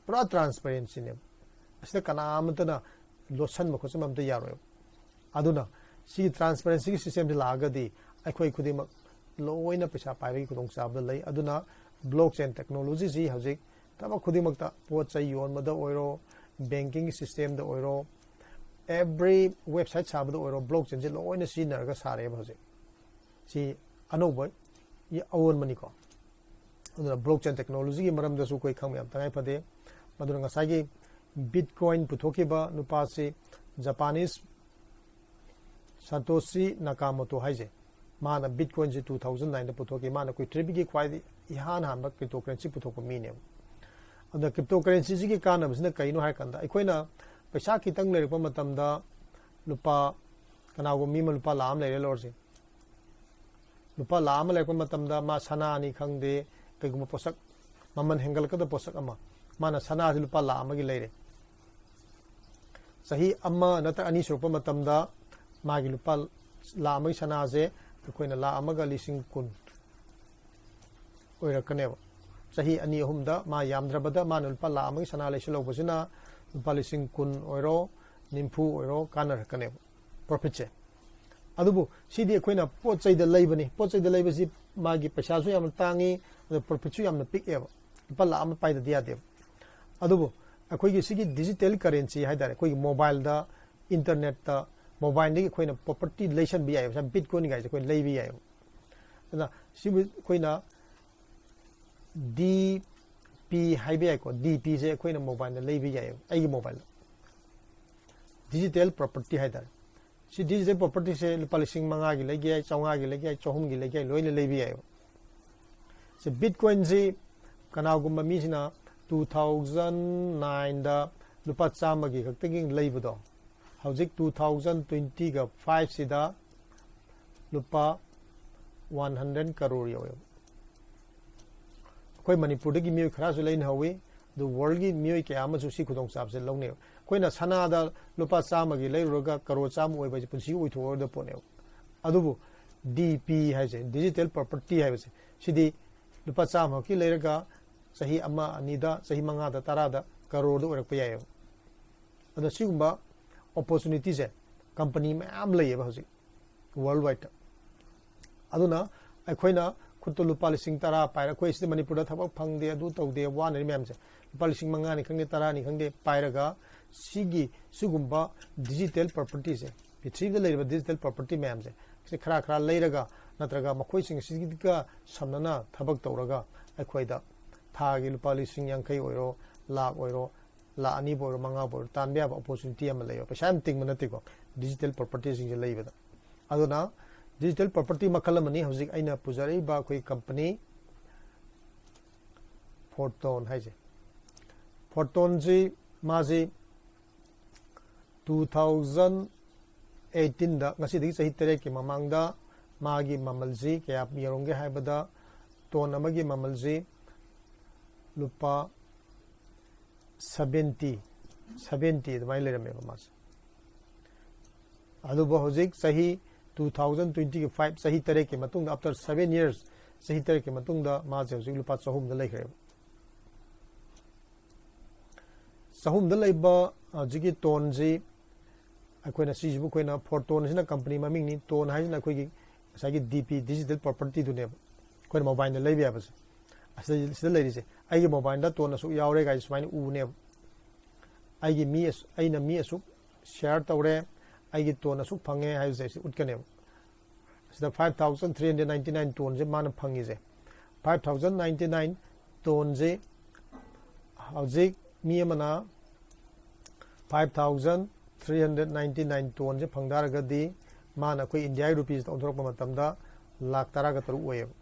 ꯄꯨꯔꯥ ꯇ꯭ꯔꯥꯟꯁꯄꯦꯔꯦꯟꯁꯤꯅꯦꯕ꯫ ꯑꯁꯤꯗ ꯀꯅꯥ ꯑꯃꯠꯇꯅ ꯂꯣꯠꯁꯟꯕ ꯈꯣꯠꯆꯟꯕ ꯑꯝꯇ ꯌꯥꯔꯣꯏꯕ꯫ ꯑꯗꯨꯅ ꯁꯤꯒꯤ ꯇ꯭ꯔꯥꯟꯁꯄꯦꯔꯦꯟꯁꯤꯒꯤ ꯁꯤꯁꯇꯦꯝꯁꯤ ꯂꯥꯛꯑꯒꯗꯤ ꯑꯩꯈꯣꯏ ꯈꯨꯗꯤꯡꯃꯛ ꯂꯣꯏꯅ ꯄꯩꯁꯥ ꯄꯥꯏꯕꯒꯤ ꯈꯨꯗꯣꯡꯆꯥꯕꯗ ꯂꯩ꯫ ꯑꯗꯨꯅ ꯕ꯭ꯂꯣꯛ ꯆꯦꯟ ꯇꯦꯛꯅꯣꯂꯣꯖꯤꯁꯤ ꯍꯧꯖꯤꯛ ꯊꯕꯛ ꯈꯨꯗꯤꯡꯃꯛꯇ, ꯄꯣꯠ ꯆꯩ ꯌꯣꯟꯕꯗ ꯑꯣꯏꯔꯣ, ꯕꯦꯡꯀꯤꯡꯒꯤ ꯁꯤꯁꯇꯦꯝꯗ ꯑꯣꯏꯔꯣ, ꯑꯦꯕ꯭ꯔꯤ ꯋꯦꯕꯁꯥꯏꯠ ꯁꯥꯕꯗ ꯑꯣꯏꯔꯣ, ꯕ꯭ꯂꯣꯛ ꯆꯦꯟꯁꯦ ꯂꯣꯏꯅ ꯁꯤꯖꯤꯟꯅꯔꯒ ꯁꯥꯔꯦꯕ ꯍꯧꯖꯤꯛ꯫ ꯁꯤ ꯑꯅꯧꯕ ꯑꯑꯣꯟꯕꯅꯤꯀꯣ꯫ ꯑꯗꯨꯅ ꯕ꯭ꯂꯣꯛ ꯆꯦꯟ ꯇꯦꯛꯅꯣꯂꯣꯖꯤꯒꯤ ꯃꯔꯝꯗꯁꯨ ꯑꯩꯈꯣꯏ ꯈꯪꯕ ꯌꯥꯝ ꯇꯉꯥꯏ ꯐꯗꯦ꯫ ꯃꯗꯨꯅ ꯉꯁꯥꯏꯒꯤ ꯕꯤꯠꯀꯣꯏꯟ ꯄꯨꯊꯣꯛꯈꯤꯕ ꯅꯨꯄꯥꯁꯤ ꯖꯄꯥꯅꯤꯁ ꯁꯥꯇꯣꯁꯤ ꯅꯥꯀꯥꯃꯣꯇꯣ ꯍꯥꯏꯁꯦ, ꯃꯥꯅ ꯕꯤꯠꯀꯣꯏꯟꯁꯤ ꯇꯨ ꯊꯥꯎꯖꯟ ꯅꯥꯏꯟꯗ ꯄꯨꯊꯣꯛꯈꯤ꯫ ꯃꯥꯅ ꯄ꯭ꯔꯤꯊꯤꯕꯤꯒꯤ ꯈ꯭ꯋꯥꯏꯗꯒꯤ ꯏꯍꯥꯟ ꯍꯥꯟꯕ ꯀ꯭ꯔꯤꯞꯇꯣ ꯀꯔꯦꯟꯁꯤ ꯄꯨꯊꯣꯛꯄ ꯃꯤꯅꯦꯕ꯫ ꯑꯗꯨꯅ ꯀ꯭ꯔꯤꯞꯇꯣ ꯀꯔꯦꯟꯁꯤꯁꯤꯒꯤ ꯀꯥꯟꯅꯕꯁꯤꯅ ꯀꯩꯅꯣ ꯍꯥꯏꯔꯀꯥꯟꯗ, ꯑꯩꯈꯣꯏꯅ ꯄꯩꯁꯥ ꯈꯤꯇꯪ ꯂꯩꯔꯛꯄ ꯃꯇꯝꯗ, ꯂꯨꯄꯥ, ꯀꯅꯥꯒꯨꯝꯕ ꯃꯤ ꯑꯃ ꯂꯨꯄꯥ ꯂꯥꯈ ꯑꯃ ꯂꯩꯔꯦ ꯂꯧꯔꯁꯤ꯫ ꯂꯨꯄꯥ ꯂꯥꯈ ꯑꯃ ꯂꯩꯔꯛꯄ ꯃꯇꯝꯗ ꯃꯥ ꯁꯅꯥꯅꯤ ꯈꯪꯗꯦ, ꯀꯩꯒꯨꯝꯕ ꯄꯣꯠꯁꯛ, ꯃꯃꯜ ꯍꯦꯟꯒꯠꯂꯛꯀꯗꯕ ꯄꯣꯠꯁꯛ ꯑꯃ, ꯃꯥꯅ ꯁꯅꯥꯁꯤ ꯂꯨꯄꯥ ꯂꯥꯈ ꯑꯃꯒꯤ ꯂꯩꯔꯦ꯫ ꯆꯍꯤ ꯑꯃ ꯅꯠꯇ꯭ꯔꯒ ꯑꯅꯤ ꯁꯨꯔꯛꯄ ꯃꯇꯝꯗ ꯃꯥꯒꯤ ꯂꯨꯄꯥ ꯂꯥꯈ ꯑꯃꯒꯤ ꯁꯅꯥꯁꯦ ꯑꯩꯈꯣꯏꯅ ꯂꯥꯈ ꯑꯃꯒ ꯂꯤꯁꯤꯡ ꯀꯨꯟ ꯑꯣꯏꯔꯛꯀꯅꯦꯕ꯫ ꯆꯍꯤ ꯑꯅꯤ ꯑꯍꯨꯝꯗ ꯃꯥ ꯌꯥꯝꯗ꯭ꯔꯕꯗ ꯃꯥꯅ ꯂꯨꯄꯥ ꯂꯥꯈ ꯑꯃꯒꯤ ꯁꯅꯥ ꯂꯩꯁꯤꯜꯍꯧꯕꯁꯤꯅ ꯂꯨꯄꯥ ꯂꯤꯁꯤꯡ ꯀꯨꯟ ꯑꯣꯏꯔꯣ, ꯅꯤꯐꯨ ꯑꯣꯏꯔꯣ, ꯀꯥꯟꯅꯔꯛꯀꯅꯦꯕ ꯄ꯭ꯔꯣꯐꯤꯠꯁꯦ꯫ ꯑꯗꯨꯕꯨ ꯁꯤꯗꯤ ꯑꯩꯈꯣꯏꯅ ꯄꯣꯠ ꯆꯩꯗ ꯂꯩꯕꯅꯤ꯫ ꯄꯣꯠ ꯆꯩꯗ ꯂꯩꯕꯁꯤ ꯃꯥꯒꯤ ꯄꯩꯁꯥꯁꯨ ꯌꯥꯝꯅ ꯇꯥꯡꯉꯤ, ꯑꯗꯨ ꯄ꯭ꯔꯣꯐꯤꯠꯁꯨ ꯌꯥꯝꯅ ꯄꯤꯛꯑꯦꯕ꯫ ꯂꯨꯄꯥ ꯂꯥꯈ ꯑꯃ ꯄꯥꯏꯗꯗꯤ ꯌꯥꯗꯦꯕ꯫ ꯑꯗꯨꯕꯨ ꯑꯩꯈꯣꯏꯒꯤ ꯁꯤꯒꯤ ꯗꯤꯖꯤꯇꯦꯜ ꯀꯔꯦꯟꯁꯤ ꯍꯥꯏꯇꯥꯔꯦ, ꯑꯩꯈꯣꯏꯒꯤ ꯃꯣꯕꯥꯏꯜꯗ, ꯏꯟꯇꯔꯅꯦꯠꯇ, ꯃꯣꯕꯥꯏꯜꯗꯒꯤ ꯑꯩꯈꯣꯏꯅ ꯄ꯭ꯔꯣꯄꯔꯇꯤ ꯂꯩꯁꯟꯕ ꯌꯥꯏꯑꯕ꯫ ꯁꯝꯅ ꯕꯤꯠꯀꯣꯏꯟꯒꯥꯏꯁꯦ ꯑꯩꯈꯣꯏ ꯂꯩꯕ ꯌꯥꯏꯑꯕ꯫ ꯑꯗꯨꯅ ꯁꯤꯕꯨ ꯑꯩꯈꯣꯏꯅ ꯗꯤ ꯄꯤ ꯍꯥꯏꯕ ꯌꯥꯏꯀꯣ꯫ ꯗꯤ ꯄꯤꯁꯦ ꯑꯩꯈꯣꯏꯅ ꯃꯣꯕꯥꯏꯜꯗ ꯂꯩꯕ ꯌꯥꯏꯑꯕ, ꯑꯩꯒꯤ ꯃꯣꯕꯥꯏꯜꯗ꯫ ꯗꯤꯖꯤꯇꯦꯜ ꯄ꯭ꯔꯣꯄꯔꯇꯤ ꯍꯥꯏꯇꯥꯔꯦ꯫ ꯁꯤ ꯗꯤꯖꯤꯇꯦꯜ ꯄ꯭ꯔꯣꯄꯔꯇꯤꯁꯦ ꯂꯨꯄꯥ ꯂꯤꯁꯤꯡ ꯃꯉꯥꯒꯤ ꯂꯩꯒꯦ ꯌꯥꯏ, ꯆꯥꯝꯃꯉꯥꯒꯤ ꯂꯩꯒꯦ ꯌꯥꯏ, ꯆꯍꯨꯝꯒꯤ ꯂꯩꯒꯦ ꯌꯥꯏ, ꯂꯣꯏꯅ ꯂꯩꯕ ꯌꯥꯏꯑꯕ꯫ ꯁꯤ ꯕꯤꯠꯀꯣꯏꯟꯁꯤ ꯀꯅꯥꯒꯨꯝꯕ ꯃꯤꯁꯤꯅ two thousand nine ꯗ ꯂꯨꯄꯥ ꯆꯥꯝꯃꯒꯤ ꯈꯛꯇꯒꯤ ꯂꯩꯕꯗꯣ, ꯍꯧꯖꯤꯛ two thousand twenty ꯒ five ꯁꯤꯗ ꯂꯨꯄꯥ one hundred ꯀꯔꯣꯔ ꯌꯧꯋꯦꯕ꯫ ꯑꯩꯈꯣꯏ ꯃꯅꯤꯄꯨꯔꯗꯒꯤ ꯃꯤꯑꯣꯏ ꯈꯔꯁꯨ ꯂꯩꯅꯍꯧꯋꯤ, ꯑꯗꯨ ꯋꯥꯔꯜꯒꯤ ꯃꯤꯑꯣꯏ ꯀꯌꯥ ꯑꯃꯁꯨ ꯁꯤ ꯈꯨꯗꯣꯡꯆꯥꯕꯁꯦ ꯂꯧꯅꯩꯕ꯫ ꯑꯩꯈꯣꯏꯅ ꯁꯅꯥꯗ ꯂꯨꯄꯥ ꯆꯥꯝꯃꯒꯤ ꯂꯩꯔꯨꯔꯒ ꯀꯔꯣꯔ ꯆꯥꯝꯃ ꯑꯣꯏꯕ ꯍꯥꯏꯁꯦ ꯄꯨꯟꯁꯤꯒꯤ ꯑꯣꯏꯊꯣꯛꯑꯔꯣꯏꯗꯕ ꯄꯣꯠꯅꯦꯕ꯫ ꯑꯗꯨꯕꯨ D P ꯍꯥꯏꯁꯦ, digital property ꯍꯥꯏꯕꯁꯦ, ꯁꯤꯗꯤ ꯂꯨꯄꯥ ꯆꯥꯝꯃꯈꯛꯀꯤ ꯂꯩꯔꯒ ꯆꯍꯤ ꯑꯃ, ꯑꯅꯤꯗ, ꯆꯍꯤ ꯃꯉꯥꯗ, ꯇꯔꯥꯗ ꯀꯔꯣꯔꯗ ꯑꯣꯏꯔꯛꯄ ꯌꯥꯏꯑꯕ꯫ ꯑꯗꯣ ꯁꯤꯒꯨꯝꯕ opportunityꯁꯦ company ꯃꯌꯥꯝ ꯂꯩꯌꯦꯕ ꯍꯧꯖꯤꯛ world wideꯇ꯫ ꯑꯗꯨꯅ ꯑꯩꯈꯣꯏꯅ ꯈꯨꯠꯇ ꯂꯨꯄꯥ ꯂꯤꯁꯤꯡ ꯇꯔꯥ ꯄꯥꯏꯔ, ꯑꯩꯈꯣꯏ ꯁꯤꯗ ꯃꯅꯤꯄꯨꯔꯗ ꯊꯕꯛ ꯐꯪꯗꯦ, ꯑꯗꯨ ꯇꯧꯗꯦ, ꯋꯥꯅꯔꯤ ꯃꯌꯥꯝꯁꯦ, ꯂꯨꯄꯥ ꯂꯤꯁꯤꯡ ꯃꯉꯥꯅꯤ ꯈꯪꯗꯦ, ꯇꯔꯥꯅꯤ ꯈꯪꯗꯦ ꯄꯥꯏꯔꯒ, ꯁꯤꯒꯤ ꯁꯤꯒꯨꯝꯕ digital propertyꯁꯦ, ꯄ꯭ꯔꯤꯊꯤꯕꯤꯗ ꯂꯩꯔꯤꯕ digital property ꯃꯌꯥꯝꯁꯦ, ꯁꯤ ꯈꯔ ꯈꯔ ꯂꯩꯔꯒ, ꯅꯠꯇ꯭ꯔꯒ ꯃꯈꯣꯏꯁꯤꯡ ꯑꯁꯤꯒ ꯁꯝꯅꯅ ꯊꯕꯛ ꯇꯧꯔꯒ ꯑꯩꯈꯣꯏꯗ ꯊꯥꯒꯤ ꯂꯨꯄꯥ ꯂꯤꯁꯤꯡ ꯌꯥꯡꯈꯩ ꯑꯣꯏꯔꯣ, ꯂꯥꯈ ꯑꯣꯏꯔꯣ, ꯂꯥꯈ ꯑꯅꯤꯕꯨ ꯑꯣꯏꯔꯣ, ꯃꯉꯥꯕꯨ ꯑꯣꯏꯔꯣ, ꯇꯥꯟꯕ ꯌꯥꯕ opportunity ꯑꯃ ꯂꯩꯕ, ꯄꯩꯁꯥ ꯌꯥꯝ ꯇꯤꯡꯕ ꯅꯠꯇꯦꯀꯣ digital propertyꯁꯤꯡꯁꯦ ꯂꯩꯕꯗ꯫ ꯑꯗꯨꯅ digital property ꯃꯈꯜ ꯑꯃꯅꯤ ꯍꯧꯖꯤꯛ ꯑꯩꯅ ꯄꯨꯖꯔꯛꯏꯕ ꯑꯩꯈꯣꯏ company Photon ꯍꯥꯏꯁꯦ꯫ Photonꯁꯤ, ꯃꯥꯁꯤ two thousand eighteenꯗ, ꯉꯁꯤꯗꯒꯤ ꯆꯍꯤ ꯇꯔꯦꯠꯀꯤ ꯃꯃꯥꯡꯗ, ꯃꯥꯒꯤ ꯃꯃꯜꯁꯤ ꯀꯌꯥ ꯌꯧꯔꯝꯒꯦ ꯍꯥꯏꯕꯗ, ton ꯑꯃꯒꯤ ꯃꯃꯜꯁꯤ ꯂꯨꯄꯥ seventy, seventy ꯑꯗꯨꯃꯥꯏꯅ ꯂꯩꯔꯝꯃꯦꯕ ꯃꯥꯁꯦ꯫ ꯑꯗꯨꯕꯨ ꯍꯧꯖꯤꯛ ꯆꯍꯤ two thousand twenty five, ꯆꯍꯤ ꯇꯔꯦꯠꯀꯤ ꯃꯇꯨꯡꯗ, after seven years, ꯆꯍꯤ ꯇꯔꯦꯠꯀꯤ ꯃꯇꯨꯡꯗ ꯃꯥꯁꯦ ꯍꯧꯖꯤꯛ ꯂꯨꯄꯥ ꯆꯍꯨꯝꯗ ꯂꯩꯈ꯭ꯔꯦꯕ꯫ ꯆꯍꯨꯝꯗ ꯂꯩꯕ ꯍꯧꯖꯤꯛꯀꯤ tonꯁꯤ, ꯑꯩꯈꯣꯏꯅ ꯁꯤꯁꯤꯕꯨ ꯑꯩꯈꯣꯏꯅ Photonꯁꯤꯅ company ꯃꯃꯤꯡꯅꯤ, ton ꯍꯥꯏꯁꯤꯅ ꯑꯩꯈꯣꯏꯒꯤ ꯉꯁꯥꯏꯒꯤ D P, digital propertyꯗꯨꯅꯦꯕ, ꯑꯩꯈꯣꯏꯅ mobileꯗ ꯂꯩꯕ ꯌꯥꯕꯁꯦ꯫ ꯑꯁꯤꯗ, ꯁꯤꯗ ꯂꯩꯔꯤꯁꯦ, ꯑꯩꯒꯤ mobileꯗ ton ꯑꯁꯨꯛ ꯌꯥꯎꯔꯦ ꯀꯥꯏꯁꯦ ꯁꯨꯃꯥꯏꯅ ꯎꯅꯦꯕ꯫ ꯑꯩꯒꯤ ꯃꯤ ꯑꯁꯨ-, ꯑꯩꯅ ꯃꯤ ꯑꯁꯨꯛ share ꯇꯧꯔꯦ, ꯑꯩꯒꯤ ton ꯑꯁꯨꯛ ꯐꯪꯉꯦ ꯍꯥꯏꯕꯁꯦ ꯁꯤ ꯎꯠꯀꯅꯦꯕ꯫ ꯁꯤꯗ five thousand three hundred ninety nine tonꯁꯦ ꯃꯥꯅ ꯐꯪꯉꯤꯁꯦ꯫ Five thousand ninety nine tonꯁꯦ ꯍꯧꯖꯤꯛ ꯃꯤ ꯑꯃꯅ five thousand three hundred ninety nine tonꯁꯦ ꯐꯪ ꯇꯥꯔꯒꯗꯤ, ꯃꯥꯅ ꯑꯩꯈꯣꯏ Indiaꯒꯤ rupeesꯇ ꯑꯣꯟꯊꯣꯔꯛꯄ ꯃꯇꯝꯗ ꯂꯥꯈ ꯇꯔꯥꯒ ꯇꯔꯨꯛ ꯑꯣꯏꯌꯦꯕ꯫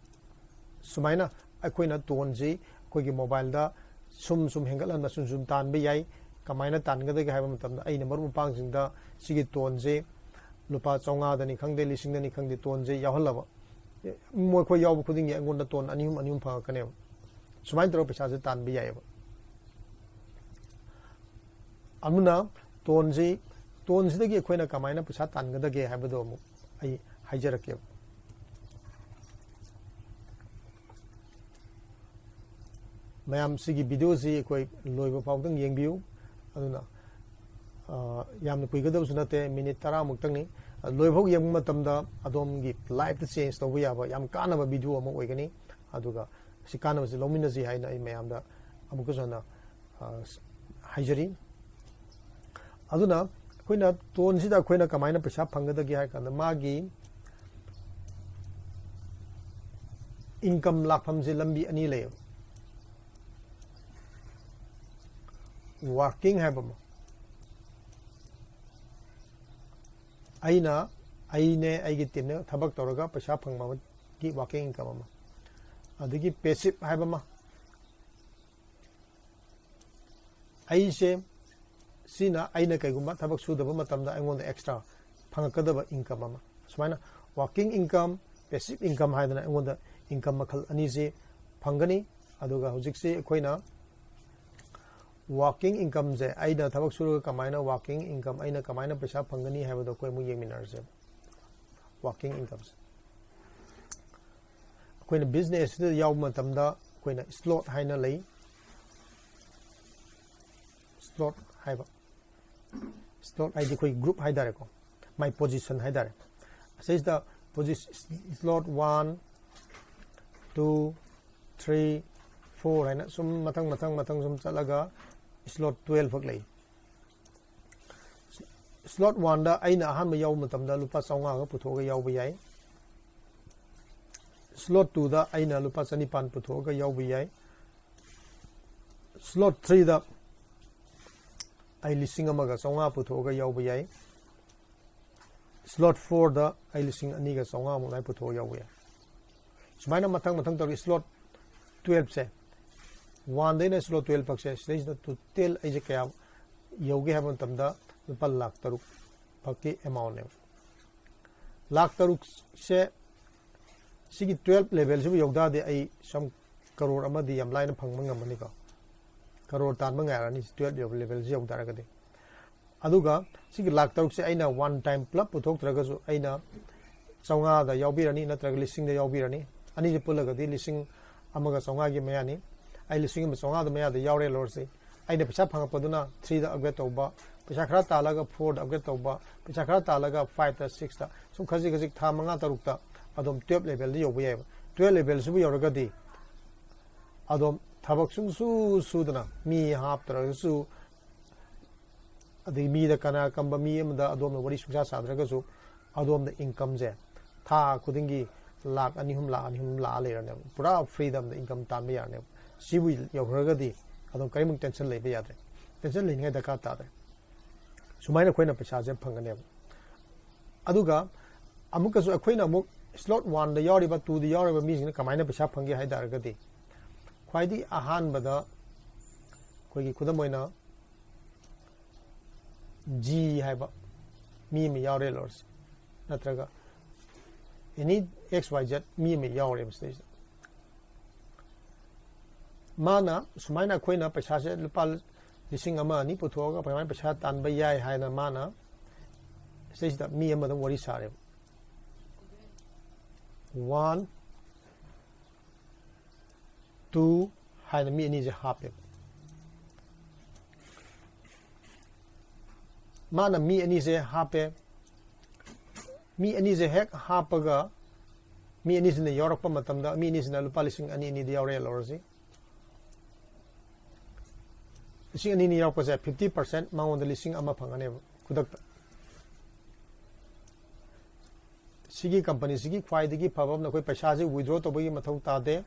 ꯁꯨꯃꯥꯏꯅ ꯑꯩꯈꯣꯏꯅ tonꯁꯤ ꯑꯩꯈꯣꯏꯒꯤ ꯃꯣꯕꯥꯏꯜꯗ ꯁꯨꯝ ꯁꯨꯝ ꯍꯦꯟꯒꯠꯍꯟꯕ, ꯁꯨꯝ ꯁꯨꯝ ꯇꯥꯟꯕ ꯌꯥꯏ꯫ ꯀꯃꯥꯏꯅ ꯇꯥꯟꯒꯗꯒꯦ ꯍꯥꯏꯕ ꯃꯇꯝꯗ, ꯑꯩꯅ ꯃꯔꯨꯞ ꯃꯄꯥꯡꯁꯤꯡꯗ ꯁꯤꯒꯤ ꯇꯣꯟꯁꯦ ꯂꯨꯄꯥ ꯆꯥꯝꯃꯉꯥꯗꯅꯤ ꯈꯪꯗꯦ, ꯂꯤꯁꯤꯡꯗꯅꯤ ꯈꯪꯗꯦ, ꯇꯣꯟꯁꯦ ꯌꯥꯎꯍꯜꯂꯕ, ꯃꯈꯣꯏ ꯌꯥꯎꯕ ꯈꯨꯗꯤꯡꯒꯤ ꯑꯩꯉꯣꯟꯗ ꯇꯣꯟ ꯑꯅꯤ ꯑꯍꯨꯝ, ꯑꯅꯤ ꯑꯍꯨꯝ ꯐꯪꯉꯛꯀꯅꯦꯕ꯫ ꯁꯨꯃꯥꯏꯅ ꯇꯧꯔꯒ ꯄꯩꯁꯥꯁꯦ ꯇꯥꯟꯕ ꯌꯥꯏꯑꯕ꯫ ꯑꯗꯨꯅ ꯇꯣꯟꯁꯤ, ꯇꯣꯟꯁꯤꯗꯒꯤ ꯑꯩꯈꯣꯏꯅ ꯀꯃꯥꯏꯅ ꯄꯩꯁꯥ ꯇꯥꯟꯒꯗꯒꯦ ꯍꯥꯏꯕꯗꯣ ꯑꯃꯨꯛ ꯑꯩ ꯍꯥꯏꯖꯔꯛꯀꯦꯕ꯫ ꯃꯌꯥꯝ, ꯁꯤꯒꯤ ꯚꯤꯗꯤꯑꯣꯁꯤ ꯑꯩꯈꯣꯏ ꯂꯣꯏꯕ ꯐꯥꯎꯗꯪ ꯌꯦꯡꯕꯤꯌꯨ꯫ ꯑꯗꯨꯅ, ꯑ, ꯌꯥꯝꯅ ꯀꯨꯏꯒꯗꯕꯁꯨ ꯅꯠꯇꯦ, ꯃꯤꯅꯤꯠ ꯇꯔꯥꯃꯨꯛꯇꯪꯅꯤ꯫ ꯂꯣꯏꯐꯥꯎ ꯌꯦꯡꯕ ꯃꯇꯝꯗ ꯑꯗꯣꯝꯒꯤ ꯂꯥꯏꯐꯇ ꯆꯦꯟꯖ ꯇꯧꯕ ꯌꯥꯕ ꯌꯥꯝ ꯀꯥꯟꯅꯕ ꯚꯤꯗꯤꯑꯣ ꯑꯃ ꯑꯣꯏꯒꯅꯤ꯫ ꯑꯗꯨꯒ ꯁꯤ ꯀꯥꯟꯅꯕꯁꯤ ꯂꯧꯃꯤꯟꯅꯁꯤ ꯍꯥꯏꯅ ꯑꯩ ꯃꯌꯥꯝꯗ ꯑꯃꯨꯛꯀꯁꯨ ꯍꯟꯅ, ꯑ, ꯍꯥꯏꯖꯔꯤ꯫ ꯑꯗꯨꯅ ꯑꯩꯈꯣꯏꯅ ꯇꯣꯟꯁꯤꯗ ꯑꯩꯈꯣꯏꯅ ꯀꯃꯥꯏꯅ ꯄꯩꯁꯥ ꯐꯪꯒꯗꯒꯦ ꯍꯥꯏ ꯀꯥꯟꯗ, ꯃꯥꯒꯤ ꯏꯟꯀꯝ ꯂꯥꯛꯐꯝꯁꯦ ꯂꯝꯕꯤ ꯑꯅꯤ ꯂꯩꯌꯦꯕ꯫ ꯋꯥꯔꯀꯤꯡ ꯍꯥꯏꯕ ꯑꯃ, ꯑꯩꯅ, ꯑꯩꯅꯦ, ꯑꯩꯒꯤ ꯇꯤꯝꯅꯦ ꯊꯕꯛ ꯇꯧꯔꯒ ꯄꯩꯁꯥ ꯐꯪꯕꯒꯤ ꯋꯥꯔꯀꯤꯡ ꯏꯟꯀꯝ ꯑꯃ, ꯑꯗꯒꯤ ꯄꯦꯁꯤꯞ ꯍꯥꯏꯕ ꯑꯃ, ꯑꯩꯁꯦ, ꯁꯤꯅ ꯑꯩꯅ ꯀꯩꯒꯨꯝꯕ ꯊꯕꯛ ꯁꯨꯗꯕ ꯃꯇꯝꯗ ꯑꯩꯉꯣꯟꯗ ꯑꯦꯛꯁꯇ꯭ꯔꯥ ꯐꯪꯉꯛꯀꯗꯕ ꯏꯟꯀꯝ ꯑꯃ꯫ ꯁꯨꯃꯥꯏꯅ ꯋꯥꯔꯀꯤꯡ ꯏꯟꯀꯝ, ꯄꯦꯁꯤꯞ ꯏꯟꯀꯝ ꯍꯥꯏꯗꯅ ꯑꯩꯉꯣꯟꯗ ꯏꯟꯀꯝ ꯃꯈꯜ ꯑꯅꯤꯁꯤ ꯐꯪꯒꯅꯤ꯫ ꯑꯗꯨꯒ ꯍꯧꯖꯤꯛꯁꯤ ꯑꯩꯈꯣꯏꯅ ꯋꯥꯔꯀꯤꯡ ꯏꯟꯀꯝꯁꯦ, ꯑꯩꯅ ꯊꯕꯛ ꯁꯨꯔꯒ ꯀꯃꯥꯏꯅ ꯋꯥꯔꯀꯤꯡ ꯏꯟꯀꯝ, ꯑꯩꯅ ꯀꯃꯥꯏꯅ ꯄꯩꯁꯥ ꯐꯪꯒꯅꯤ ꯍꯥꯏꯕꯗꯣ ꯑꯩꯈꯣꯏ ꯑꯃꯨꯛ ꯌꯦꯡꯃꯤꯟꯅꯔꯁꯦ꯫ ꯋꯥꯔꯀꯤꯡ ꯏꯟꯀꯝꯁꯦ ꯑꯩꯈꯣꯏꯅ ꯕꯤꯖꯤꯅꯦꯁꯁꯤꯗ ꯌꯥꯎꯕ ꯃꯇꯝꯗ ꯑꯩꯈꯣꯏꯅ ꯁ꯭ꯂꯣꯠ ꯍꯥꯏꯅ ꯂꯩ꯫ ꯁ꯭ꯂꯣꯠ ꯍꯥꯏꯕ, ꯁ꯭ꯂꯣꯠ ꯍꯥꯏꯗꯤ ꯑꯩꯈꯣꯏ ꯒ꯭ꯔꯨꯞ ꯍꯥꯏꯇꯥꯔꯦꯀꯣ, ꯃꯥꯏ ꯄꯣꯖꯤꯁꯟ ꯍꯥꯏꯇꯥꯔꯦ꯫ ꯑꯁꯤꯁꯤꯗ position, slot one, two, three, four ꯍꯥꯏꯅ ꯁꯨꯝ ꯃꯊꯪ ꯃꯊꯪ ꯃꯊꯪ ꯁꯨꯝ ꯆꯠꯂꯒ ꯁ꯭ꯂꯣꯠ ꯇꯨꯌꯦꯜꯐ ꯐꯛ ꯂꯩ꯫ ꯁ꯭ꯂꯣꯠ ꯋꯥꯟꯗ ꯑꯩꯅ ꯑꯍꯥꯟꯕ ꯌꯥꯎꯕ ꯃꯇꯝꯗ ꯂꯨꯄꯥ ꯆꯥꯝꯃꯉꯥꯒ ꯄꯨꯊꯣꯛꯑꯒ ꯌꯥꯎꯕ ꯌꯥꯏ꯫ ꯁ꯭ꯂꯣꯠ ꯇꯨꯗ ꯑꯩꯅ ꯂꯨꯄꯥ ꯆꯅꯤꯄꯥꯟ ꯄꯨꯊꯣꯛꯑꯒ ꯌꯥꯎꯕ ꯌꯥꯏ꯫ ꯁ꯭ꯂꯣꯠ ꯊ꯭ꯔꯤꯗ ꯑꯩ ꯂꯤꯁꯤꯡ ꯑꯃꯒ ꯆꯥꯝꯃꯉꯥ ꯄꯨꯊꯣꯛꯑꯒ ꯌꯥꯎꯕ ꯌꯥꯏ꯫ ꯁ꯭ꯂꯣꯠ ꯐꯣꯔꯗ ꯑꯩ ꯂꯤꯁꯤꯡ ꯑꯅꯤꯒ ꯆꯥꯝꯃꯉꯥꯃꯨꯛ ꯑꯗꯨꯃꯥꯏꯅ ꯄꯨꯊꯣꯛꯑ ꯌꯥꯎꯕ ꯌꯥꯏ꯫ ꯁꯨꯃꯥꯏꯅ ꯃꯊꯪ ꯃꯊꯪ ꯇꯧꯔꯒ ꯁ꯭ꯂꯣꯠ ꯇꯨꯌꯦꯜꯐꯁꯦ ꯋꯥꯟꯗꯩꯅ ꯁ꯭ꯂꯣꯠ ꯇꯨꯌꯦꯜꯐ ꯐꯛꯁꯦ, ꯁꯤꯗꯩꯁꯤꯗ ꯇꯣꯇꯦꯜ ꯑꯩꯁꯦ ꯀꯌꯥ ꯌꯧꯒꯦ ꯍꯥꯏꯕ ꯃꯇꯝꯗ ꯂꯨꯄꯥ ꯂꯥꯛ ꯇꯔꯨꯛ ꯐꯛꯀꯤ ꯑꯦꯃꯥꯎꯟꯅꯦꯕ꯫ ꯂꯥꯛ ꯇꯔꯨꯛꯁꯦ ꯁꯤꯒꯤ ꯇꯨꯌꯦꯜꯐ ꯂꯦꯚꯦꯜꯁꯤꯕꯨ ꯌꯧꯗꯥꯗꯤ ꯑꯩ ꯁꯝ ꯀꯔꯣꯔ ꯑꯃꯗꯤ ꯌꯥꯝ ꯂꯥꯏꯅ ꯐꯪꯕ ꯉꯝꯃꯅꯤꯀꯣ꯫ ꯀꯔꯣꯔ ꯇꯥꯟꯕ ꯉꯥꯏꯔꯅꯤ ꯇꯨꯌꯦꯜꯐ ꯂꯦꯚꯦꯜꯁꯤ ꯌꯧ ꯇꯥꯔꯒꯗꯤ꯫ ꯑꯗꯨꯒ ꯁꯤꯒꯤ ꯂꯥꯛ ꯇꯔꯨꯛꯁꯦ ꯑꯩꯅ ꯋꯥꯟ ꯇꯥꯏꯝ ꯄꯨꯂꯞ ꯄꯨꯊꯣꯛꯇ꯭ꯔꯒꯁꯨ ꯑꯩꯅ ꯆꯥꯝꯃꯉꯥꯗ ꯌꯥꯎꯕꯤꯔꯅꯤ ꯅꯠꯇ꯭ꯔꯒ ꯂꯤꯁꯤꯡꯗ ꯌꯥꯎꯕꯤꯔꯅꯤ꯫ ꯑꯅꯤꯁꯦ ꯄꯨꯜꯂꯒꯗꯤ ꯂꯤꯁꯤꯡ ꯑꯃꯒ ꯆꯥꯝꯃꯉꯥꯒꯤ ꯃꯌꯥꯅꯤ꯫ ꯑꯩ ꯂꯤꯁꯤꯡ ꯑꯃ ꯆꯥꯝꯃꯉꯥꯗ ꯃꯌꯥꯗ ꯌꯥꯎꯔꯦ ꯂꯣꯔꯁꯤ꯫ ꯑꯩꯅ ꯄꯩꯁꯥ ꯐꯪꯉꯛꯄꯗꯨꯅ ꯊ꯭ꯔꯤꯗ ꯑꯞꯒ꯭ꯔꯦꯗ ꯇꯧꯕ, ꯄꯩꯁꯥ ꯈꯔ ꯇꯥꯜꯂꯒ ꯐꯣꯔꯗ ꯑꯞꯒ꯭ꯔꯦꯗ ꯇꯧꯕ, ꯄꯩꯁꯥ ꯈꯔ ꯇꯥꯜꯂꯒ ꯐꯥꯏꯚꯇ, ꯁꯤꯛꯁꯇ, ꯁꯨꯝ ꯈꯖꯤꯛ ꯈꯖꯤꯛ ꯊꯥ ꯃꯉꯥ ꯇꯔꯨꯛꯇ ꯑꯗꯨꯝ ꯇꯨꯌꯦꯜꯐ ꯂꯦꯚꯦꯜꯗ ꯌꯧꯕ ꯌꯥꯏꯑꯕ꯫ ꯇꯨꯌꯦꯜꯐ ꯂꯦꯚꯦꯜꯁꯤꯕꯨ ꯌꯧꯔꯒꯗꯤ ꯑꯗꯨꯝ ꯊꯕꯛ ꯁꯨꯡꯁꯨ ꯁꯨꯗꯅ ꯃꯤ ꯍꯥꯞꯇ꯭ꯔꯒꯁꯨ, ꯑꯗꯒꯤ ꯃꯤꯗ ꯀꯅꯥ ꯀꯝꯕ ꯃꯤ ꯑꯃꯗ ꯑꯗꯣꯝꯅ ꯋꯥꯔꯤ ꯁꯨꯡꯁꯥ ꯁꯥꯗ꯭ꯔꯒꯁꯨ ꯑꯗꯣꯝꯗ ꯏꯟꯀꯝꯁꯦ ꯊꯥ ꯈꯨꯗꯤꯡꯒꯤ ꯂꯥꯛ ꯑꯅꯤ ꯑꯍꯨꯝ, ꯂꯥꯛ ꯑꯅꯤ ꯑꯍꯨꯝ ꯂꯥꯛꯑ ꯂꯩꯔꯅꯦꯕ꯫ ꯄꯨꯔꯥ ꯐ꯭ꯔꯤꯗꯝꯗ ꯏꯟꯀꯝ ꯇꯥꯟꯕ ꯌꯥꯔꯅꯦꯕ꯫ ꯁꯤꯕꯨ ꯌꯧꯈ꯭ꯔꯒꯗꯤ ꯑꯗꯨꯝ ꯀꯔꯤꯃꯨꯛ ꯇꯦꯟꯁꯟ ꯂꯩꯕ ꯌꯥꯗ꯭ꯔꯦ, ꯇꯦꯟꯁꯟ ꯂꯩꯅꯤꯡꯉꯥꯏ ꯗꯔꯀꯥꯔ ꯇꯥꯗ꯭ꯔꯦ꯫ ꯁꯨꯃꯥꯏꯅ ꯑꯩꯈꯣꯏꯅ ꯄꯩꯁꯥꯁꯦ ꯐꯪꯒꯅꯦꯕ꯫ ꯑꯗꯨꯒ ꯑꯃꯨꯛꯀꯁꯨ ꯑꯩꯈꯣꯏꯅ ꯑꯃꯨꯛ ꯁ꯭ꯂꯣꯠ ꯋꯥꯟꯗ ꯌꯥꯎꯔꯤꯕ, ꯇꯨꯗ ꯌꯥꯎꯔꯤꯕ ꯃꯤꯁꯤꯡꯅ ꯀꯃꯥꯏꯅ ꯄꯩꯁꯥ ꯐꯪꯒꯦ ꯍꯥꯏ ꯇꯥꯔꯒꯗꯤ, ꯈ꯭ꯋꯥꯏꯗꯒꯤ ꯑꯍꯥꯟꯕꯗ ꯑꯩꯈꯣꯏꯒꯤ ꯈꯨꯗꯝ ꯑꯣꯏꯅ ꯖꯤ ꯍꯥꯏꯕ ꯃꯤ ꯑꯃ ꯌꯥꯎꯔꯦ ꯂꯣꯔꯁ, ꯅꯠꯇ꯭ꯔꯒ ꯑꯦꯅꯤ ꯑꯦꯛꯁ ꯋꯥꯏ ꯖꯦꯠ ꯃꯤ ꯑꯃ ꯌꯥꯎꯔꯦꯕ ꯁꯤꯗꯩꯁꯤꯗ꯫ ꯃꯥꯅ ꯁꯨꯃꯥꯏꯅ ꯑꯩꯈꯣꯏꯅ ꯄꯩꯁꯥꯁꯦ ꯂꯨꯄꯥ ꯂꯤꯁꯤꯡ ꯑꯃ ꯑꯅꯤ ꯄꯨꯊꯣꯛꯑꯒ ꯀꯃꯥꯏꯅ ꯄꯩꯁꯥ ꯇꯥꯟꯕ ꯌꯥꯏ ꯍꯥꯏꯅ ꯃꯥꯅ ꯁꯤꯗꯩꯁꯤꯗ ꯃꯤ ꯑꯃꯗ ꯋꯥꯔꯤ ꯁꯥꯔꯦꯕ꯫ ꯋꯥꯟ, ꯇꯨ ꯍꯥꯏꯅ ꯃꯤ ꯑꯅꯤꯁꯦ ꯍꯥꯞꯄꯦꯕ꯫ ꯃꯥꯅ ꯃꯤ ꯑꯅꯤꯁꯦ ꯍꯥꯞꯄꯦ꯫ ꯃꯤ ꯑꯅꯤꯁꯦ ꯍꯦꯛ ꯍꯥꯞꯄꯒ ꯃꯤ ꯑꯅꯤꯁꯤꯅ ꯌꯥꯎꯔꯛꯄ ꯃꯇꯝꯗ ꯃꯤ ꯑꯅꯤꯁꯤꯅ ꯂꯨꯄꯥ ꯂꯤꯁꯤꯡ ꯑꯅꯤ ꯑꯅꯤꯗꯤ ꯌꯥꯎꯔꯦ ꯂꯧꯔꯁꯤ꯫ ꯂꯤꯁꯤꯡ ꯑꯅꯤ ꯑꯅꯤ ꯌꯥꯎꯔꯛꯄꯁꯦ ꯐꯤꯐꯇꯤ ꯄꯥꯔꯁꯦꯟ ꯃꯉꯣꯟꯗ ꯂꯤꯁꯤꯡ ꯑꯃ ꯐꯪꯒꯅꯦꯕ ꯈꯨꯗꯛꯇ꯫ ꯁꯤꯒꯤ ꯀꯝꯄꯅꯤꯁꯤꯒꯤ ꯈ꯭ꯋꯥꯏꯗꯒꯤ ꯐꯕ ꯑꯃꯅ ꯑꯩꯈꯣꯏ ꯄꯩꯁꯥꯁꯦ ꯋꯤꯗ꯭ꯔꯣ ꯇꯧꯕꯒꯤ ꯃꯊꯧ ꯇꯥꯗꯦ꯫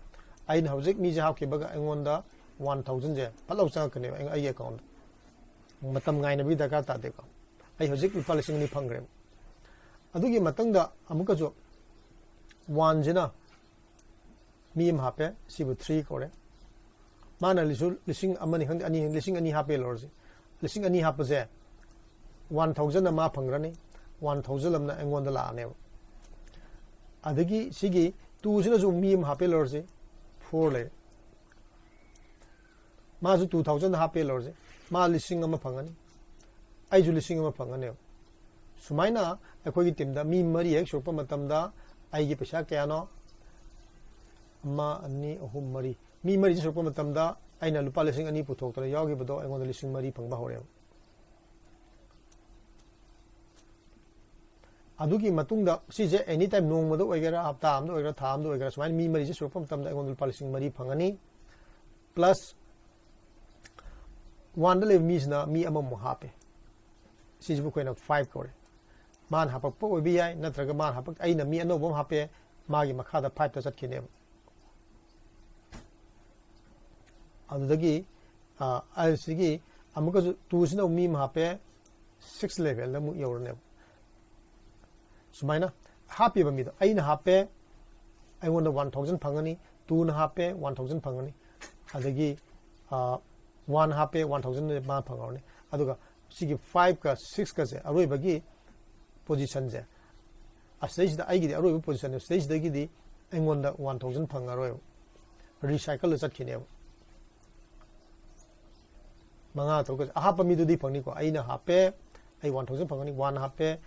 ꯑꯩꯅ ꯍꯧꯖꯤꯛ ꯃꯤꯁꯦ ꯍꯥꯞꯈꯤꯕꯒ ꯑꯩꯉꯣꯟꯗ ꯋꯥꯟ ꯊꯥꯎꯖꯟꯁꯦ ꯐꯠ ꯂꯥꯎ ꯆꯪꯉꯛꯀꯅꯦꯕ ꯑꯩ-, ꯑꯩꯒꯤ ꯑꯦꯀꯥꯎꯟꯗ꯫ ꯃꯇꯝ ꯉꯥꯏꯅꯕꯒꯤ ꯗꯔꯀꯥꯔ ꯇꯥꯗꯦꯀꯣ꯫ ꯑꯩ ꯍꯧꯖꯤꯛ ꯂꯨꯄꯥ ꯂꯤꯁꯤꯡ ꯑꯅꯤ ꯐꯪꯈ꯭ꯔꯦꯕ꯫ ꯑꯗꯨꯒꯤ ꯃꯇꯨꯡꯗ ꯑꯃꯨꯛꯀꯁꯨ ꯋꯥꯟꯁꯤꯅ ꯃꯤ ꯑꯃ ꯍꯥꯞꯄꯦ, ꯁꯤꯕꯨ ꯊ꯭ꯔꯤ ꯀꯧꯔꯦ꯫ ꯃꯥꯅ ꯂꯤꯁꯤꯡ ꯑꯃꯅꯤ ꯈꯪꯗꯦ, ꯑꯅꯤ, ꯂꯤꯁꯤꯡ ꯑꯅꯤ ꯍꯥꯞꯄꯦ ꯂꯧꯔꯁꯤ. ꯂꯤꯁꯤꯡ ꯑꯅꯤ ꯍꯥꯞꯄꯁꯦ, ꯋꯥꯟ ꯊꯥꯎꯖꯟꯅ ꯃꯥ ꯐꯪꯈ꯭ꯔꯅꯤ, ꯋꯥꯟ ꯊꯥꯎꯖꯟ ꯑꯃꯅ ꯑꯩꯉꯣꯟꯗ ꯂꯥꯛꯑꯅꯦꯕ. ꯑꯗꯒꯤ ꯁꯤꯒꯤ ꯇꯨꯁꯤꯅꯁꯨ ꯃꯤ ꯑꯃ ꯍꯥꯞꯄꯦ ꯂꯧꯔꯁꯤ, ꯐꯣꯔ ꯂꯩꯔꯦ. ꯃꯥꯁꯨ ꯇꯨ ꯊꯥꯎꯖꯟ ꯍꯥꯞꯄꯦ ꯂꯧꯔꯁꯤ, ꯃꯥ ꯂꯤꯁꯤꯡ ꯑꯃ ꯐꯪꯉꯅꯤ, ꯑꯩꯁꯨ ꯂꯤꯁꯤꯡ ꯑꯃ ꯐꯪꯉꯅꯦꯕ. ꯁꯨꯃꯥꯏꯅ ꯑꯩꯈꯣꯏꯒꯤ ꯇꯤꯝꯗ ꯃꯤ ꯃꯔꯤ ꯍꯦꯛ ꯁꯨꯔꯛꯄ ꯃꯇꯝꯗ, ꯑꯩꯒꯤ ꯄꯩꯁꯥ ꯀꯌꯥꯅꯣ? ꯑꯃ, ꯑꯅꯤ, ꯑꯍꯨꯝ, ꯃꯔꯤ. ꯃꯤ ꯃꯔꯤꯁꯤ ꯁꯨꯔꯛꯄ ꯃꯇꯝꯗ, ꯑꯩꯅ ꯂꯨꯄꯥ ꯂꯤꯁꯤꯡ ꯑꯅꯤ ꯄꯨꯊꯣꯛꯇꯅ ꯌꯥꯎꯈꯤꯕꯗꯣ, ꯑꯩꯉꯣꯟꯗ ꯂꯤꯁꯤꯡ ꯃꯔꯤ ꯐꯪꯕ ꯍꯧꯔꯦꯕ. ꯑꯗꯨꯒꯤ ꯃꯇꯨꯡꯗ ꯁꯤꯁꯦ ꯑꯦꯅꯤ ꯇꯥꯏꯝ, ꯅꯣꯡꯃꯗ ꯑꯣꯏꯒꯦꯔꯥ, ꯍꯞꯇꯥ ꯑꯃꯗ ꯑꯣꯏꯒꯦꯔꯥ, ꯊꯥ ꯑꯃꯗ ꯑꯣꯏꯒꯦꯔꯥ, ꯁꯨꯃꯥꯏꯅ ꯃꯤ ꯃꯔꯤꯁꯤ ꯁꯨꯔꯛꯄ ꯃꯇꯝꯗ ꯑꯩꯉꯣꯟꯗ ꯂꯨꯄꯥ ꯂꯤꯁꯤꯡ ꯃꯔꯤ ꯐꯪꯉꯅꯤ. ꯄ꯭ꯂꯁ ꯋꯥꯟꯗ ꯂꯩꯕ ꯃꯤꯁꯤꯅ ꯃꯤ ꯑꯃꯃꯨꯛ ꯍꯥꯞꯄꯦ. ꯁꯤꯁꯤꯕꯨ ꯑꯩꯈꯣꯏꯅ ꯐꯥꯏꯚ ꯀꯧꯔꯦ. ꯃꯥꯅ ꯍꯥꯄꯛꯄ ꯑꯣꯏꯕ ꯌꯥꯏ, ꯅꯠꯇ꯭ꯔꯒ ꯃꯥꯅ ꯍꯥꯄꯛ ꯑꯩꯅ ꯃꯤ ꯑꯅꯧꯕ ꯑꯃ ꯍꯥꯞꯄꯦ, ꯃꯥꯒꯤ ꯃꯈꯥꯗ ꯐꯥꯏꯚꯇ ꯆꯠꯈꯤꯅꯦꯕ. ꯑꯗꯨꯗꯒꯤ ꯑ, ꯑꯁꯤꯒꯤ ꯑꯃꯨꯛꯀꯁꯨ ꯇꯨꯁꯤꯅ ꯑꯃꯨꯛ ꯃꯤ ꯑꯃ ꯍꯥꯞꯄꯦ, ꯁꯤꯛꯁ ꯂꯦꯚꯦꯜꯗ ꯑꯃꯨꯛ ꯌꯧꯔꯅꯦꯕ. ꯁꯨꯃꯥꯏꯅ ꯍꯥꯞꯄꯤꯕ ꯃꯤꯗꯣ, ꯑꯩꯅ ꯍꯥꯞꯄꯦ, ꯑꯩꯉꯣꯟꯗ ꯋꯥꯟ ꯊꯥꯎꯖꯟ ꯐꯪꯒꯅꯤ. ꯇꯨꯅ ꯍꯥꯞꯄꯦ, ꯋꯥꯟ ꯊꯥꯎꯖꯟ ꯐꯪꯒꯅꯤ. ꯑꯗꯒꯤ ꯋꯥꯟ ꯍꯥꯞꯄꯦ, ꯋꯥꯟ ꯊꯥꯎꯖꯟ ꯃꯥ ꯐꯪꯍꯧꯔꯅꯤ. ꯑꯗꯨꯒ ꯁꯤꯒꯤ ꯐꯥꯏꯚꯀ ꯁꯤꯛꯁꯀꯁꯦ, ꯑꯔꯣꯏꯕꯒꯤ ꯄꯣꯖꯤꯁꯟꯁꯦ, ꯑꯁꯤꯗꯩꯁꯤꯗ ꯑꯩꯒꯤꯗꯤ ꯑꯔꯣꯏꯕ ꯄꯣꯖꯤꯁꯟꯅꯦ. ꯁꯤꯗꯩꯁꯤꯗꯒꯤꯗꯤ ꯑꯩꯉꯣꯟꯗ ꯋꯥꯟ ꯊꯥꯎꯖꯟ ꯐꯪꯉꯔꯣꯏꯕ, ꯔꯤꯁꯥꯏꯀꯜꯗ ꯆꯠꯈꯤꯅꯦꯕ. ꯃꯉꯥ ꯇꯔꯨꯛꯀꯁꯦ ꯑꯍꯥꯞꯄ ꯃꯤꯗꯨꯗꯤ ꯐꯪꯅꯤꯀꯣ. ꯑꯩꯅ ꯍꯥꯞꯄꯦ, ꯑꯩ ꯋꯥꯟ ꯊꯥꯎꯖꯟ ꯐꯪꯒꯅꯤ. ꯋꯥꯟ ꯍꯥꯞꯄꯦ,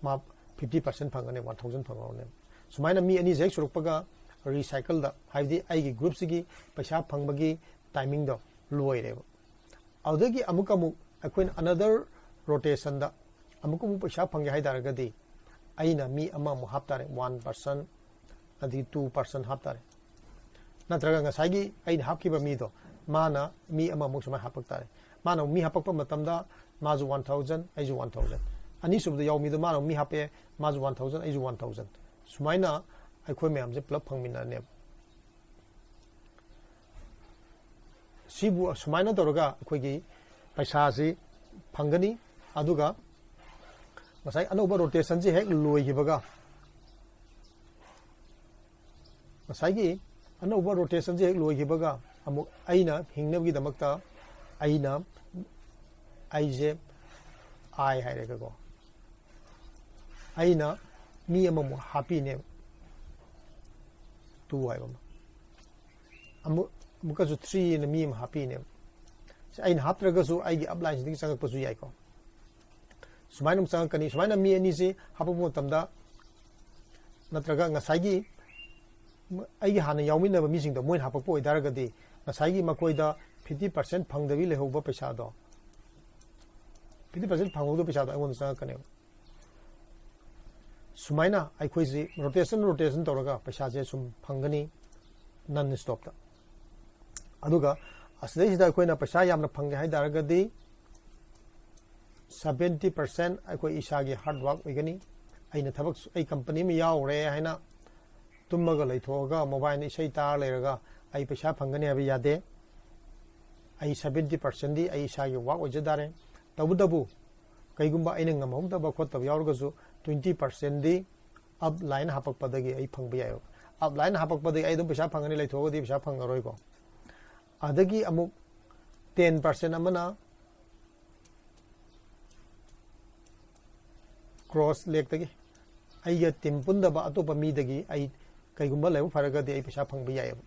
ꯃꯥ ꯐꯤꯐꯇꯤ ꯄꯥꯔꯁꯦꯟ ꯐꯪꯒꯅꯤ, ꯋꯥꯟ ꯊꯥꯎꯖꯟ ꯐꯪꯍꯧꯔꯅꯦꯕ. ꯁꯨꯃꯥꯏꯅ ꯃꯤ ꯑꯅꯤꯁꯦ ꯍꯦꯛ ꯁꯨꯔꯛꯄꯒ, ꯔꯤꯁꯥꯏꯀꯜꯗ, ꯍꯥꯏꯕꯗꯤ ꯑꯩꯒꯤ ꯒ꯭ꯔꯨꯞꯁꯤꯒꯤ ꯄꯩꯁꯥ ꯐꯪꯕꯒꯤ ꯇꯥꯏꯃꯤꯡꯗꯣ ꯂꯣꯏꯔꯦꯕ. ꯑꯗꯨꯗꯒꯤ ꯑꯃꯨꯛꯀ ꯑꯃꯨꯛ ꯑꯩꯈꯣꯏꯅ ꯑꯅꯗꯔ ꯔꯣꯇꯦꯁꯟꯗ ꯑꯃꯨꯛꯀ ꯑꯃꯨꯛ ꯄꯩꯁꯥ ꯐꯪꯒꯦ ꯍꯥꯏ ꯇꯥꯔꯒꯗꯤ, ꯑꯩꯅ ꯃꯤ ꯑꯃꯃꯨꯛ ꯍꯥꯞ ꯇꯥꯔꯦ, ꯋꯥꯟ ꯄꯥꯔꯁꯟ, ꯑꯗꯒꯤ ꯇꯨ ꯄꯥꯔꯁꯟ ꯍꯥꯞ ꯇꯥꯔꯦ. ꯅꯠꯇ꯭ꯔꯒ ꯉꯁꯥꯏꯒꯤ ꯑꯩꯅ ꯍꯥꯞꯈꯤꯕ ꯃꯤꯗꯣ, ꯃꯥꯅ ꯃꯤ ꯑꯃꯃꯨꯛ ꯁꯨꯃꯥꯏꯅ ꯍꯥꯞꯄꯛ ꯇꯥꯔꯦ. ꯃꯥꯅ ꯃꯤ ꯍꯥꯞꯄꯛꯄ ꯃꯇꯝꯗ, ꯃꯥꯁꯨ ꯋꯥꯟ ꯊꯥꯎꯖꯟ, ꯑꯩꯁꯨ ꯋꯥꯟ ꯊꯥꯎꯖꯟ. ꯑꯅꯤꯁꯨꯕꯗ ꯌꯥꯎꯕ ꯃꯤꯗꯣ ꯃꯥꯅ ꯃꯤ ꯍꯥꯞꯄꯛꯑꯦ, ꯃꯥꯁꯨ ꯋꯥꯟ ꯊꯥꯎꯖꯟ, ꯑꯩꯁꯨ ꯋꯥꯟ ꯊꯥꯎꯖꯟ. ꯁꯨꯃꯥꯏꯅ ꯑꯩꯈꯣꯏ ꯃꯌꯥꯝꯁꯦ ꯄꯨꯂꯞ ꯐꯪꯃꯤꯟꯅꯔꯅꯦꯕ. ꯁꯤꯕꯨ ꯁꯨꯃꯥꯏꯅ ꯇꯧꯔꯒ ꯑꯩꯈꯣꯏꯒꯤ ꯄꯩꯁꯥꯁꯤ ꯐꯪꯒꯅꯤ. ꯑꯗꯨꯒ ꯉꯁꯥꯏ ꯑꯅꯧꯕ ꯔꯣꯇꯦꯁꯟꯁꯤ ꯍꯦꯛ ꯂꯣꯏꯈꯤꯕꯒ, ꯉꯁꯥꯏꯒꯤ ꯑꯅꯧꯕ ꯔꯣꯇꯦꯁꯟꯁꯤ ꯍꯦꯛ ꯂꯣꯏꯈꯤꯕꯒ, ꯑꯃꯨꯛ ꯑꯩꯅ ꯍꯤꯡꯅꯕꯒꯤꯗꯃꯛꯇ ꯑꯩꯅ, ꯑꯩꯁꯦ I ꯍꯥꯏꯔꯒꯀꯣ, ꯑꯩꯅ ꯃꯤ ꯑꯃꯃꯨꯛ ꯍꯥꯞꯄꯤꯅꯦꯕ, two ꯍꯥꯏꯕ ꯑꯃ, ꯑꯃꯨꯛ ꯑꯃꯨꯛꯀꯁꯨ three ꯑꯅ ꯃꯤ ꯑꯃ ꯍꯥꯞꯄꯤꯅꯦꯕ꯫ ꯁꯤ ꯑꯩꯅ ꯍꯥꯞꯇ꯭ꯔꯒꯁꯨ ꯑꯩꯒꯤ ꯑꯞꯂꯥꯏꯟꯁꯤꯗꯒꯤ ꯆꯪꯉꯛꯄꯁꯨ ꯌꯥꯏꯀꯣ꯫ ꯁꯨꯃꯥꯏꯅ ꯑꯃꯨꯛ ꯆꯪꯉꯛꯀꯅꯤ꯫ ꯁꯨꯃꯥꯏꯅ ꯃꯤ ꯑꯅꯤꯁꯤ ꯍꯥꯞꯄꯛꯄ ꯃꯇꯝꯗ, ꯅꯠꯇ꯭ꯔꯒ ꯉꯁꯥꯏꯒꯤ ꯑꯩꯒꯤ ꯍꯥꯟꯅ ꯌꯥꯎꯃꯤꯟꯅꯕ ꯃꯤꯁꯤꯡꯗꯣ ꯃꯣꯏꯅ ꯍꯥꯞꯄꯛꯄ ꯑꯣꯏꯇꯥꯔꯒꯗꯤ, ꯉꯁꯥꯏꯒꯤ ꯃꯈꯣꯏꯗ fifty percent ꯐꯪꯗꯕꯤ ꯂꯩꯍꯧꯕ ꯄꯩꯁꯥꯗꯣ, fifty percent ꯐꯪꯍꯧꯗꯕ ꯄꯩꯁꯥꯗꯣ ꯑꯩꯉꯣꯟꯗ ꯆꯪꯉꯛꯀꯅꯦꯕ꯫ ꯁꯨꯃꯥꯏꯅ ꯑꯩꯈꯣꯏꯁꯤ rotation, rotation ꯇꯧꯔꯒ ꯄꯩꯁꯥꯁꯦ ꯁꯨꯝ ꯐꯪꯒꯅꯤ, non stopꯇ꯫ ꯑꯗꯨꯒ ꯑꯁꯤꯗꯩꯁꯤꯗ ꯑꯩꯈꯣꯏꯅ ꯄꯩꯁꯥ ꯌꯥꯝꯅ ꯐꯪꯒꯦ ꯍꯥꯏ ꯇꯥꯔꯒꯗꯤ, seventy percent ꯑꯩꯈꯣꯏ ꯏꯁꯥꯒꯤ hard work ꯑꯣꯏꯒꯅꯤ꯫ ꯑꯩꯅ ꯊꯕꯛ ꯁꯨ-, ꯑꯩ ꯀꯝꯄꯅꯤ ꯑꯃ ꯌꯥꯎꯔꯦ ꯍꯥꯏꯅ ꯇꯨꯝꯃꯒ ꯂꯩꯊꯣꯛꯑꯒ, ꯃꯣꯕꯥꯏꯜꯗ ꯏꯁꯩ ꯇꯥꯔ ꯂꯩꯔꯒ ꯑꯩ ꯄꯩꯁꯥ ꯐꯪꯒꯅꯤ ꯍꯥꯏꯕ ꯌꯥꯗꯦ꯫ ꯑꯩ seventy percentꯗꯤ ꯑꯩ ꯏꯁꯥꯒꯤ work ꯑꯣꯏꯖ ꯇꯥꯔꯦ꯫ ꯇꯧꯕꯇꯕꯨ, ꯀꯩꯒꯨꯝꯕ ꯑꯩꯅ ꯉꯝꯍꯧꯗꯕ ꯈꯣꯠꯇꯕ ꯌꯥꯎꯔꯒꯁꯨ, twenty percentꯗꯤ upline ꯍꯥꯄꯛꯄꯗꯒꯤ ꯑꯩ ꯐꯪꯕ ꯌꯥꯏꯑꯕ꯫ Upline ꯍꯥꯄꯛꯄꯗꯒꯤ ꯑꯩ ꯑꯗꯨꯝ ꯄꯩꯁꯥ ꯐꯪꯒꯅꯤ, ꯂꯩꯊꯣꯛꯑꯒꯗꯤ ꯄꯩꯁꯥ ꯐꯪꯉꯔꯣꯏꯀꯣ꯫ ꯑꯗꯒꯤ ꯑꯃꯨꯛ ten percent ꯑꯃꯅ cross legꯇꯒꯤ, ꯑꯩꯒ team ꯄꯨꯟꯗꯕ ꯑꯇꯣꯞꯄ ꯃꯤꯗꯒꯤ ꯑꯩ ꯀꯩꯒꯨꯝꯕ ꯂꯥꯏꯕꯛ ꯐꯔꯒꯗꯤ ꯑꯩ ꯄꯩꯁꯥ ꯐꯪꯕ ꯌꯥꯏꯑꯕ꯫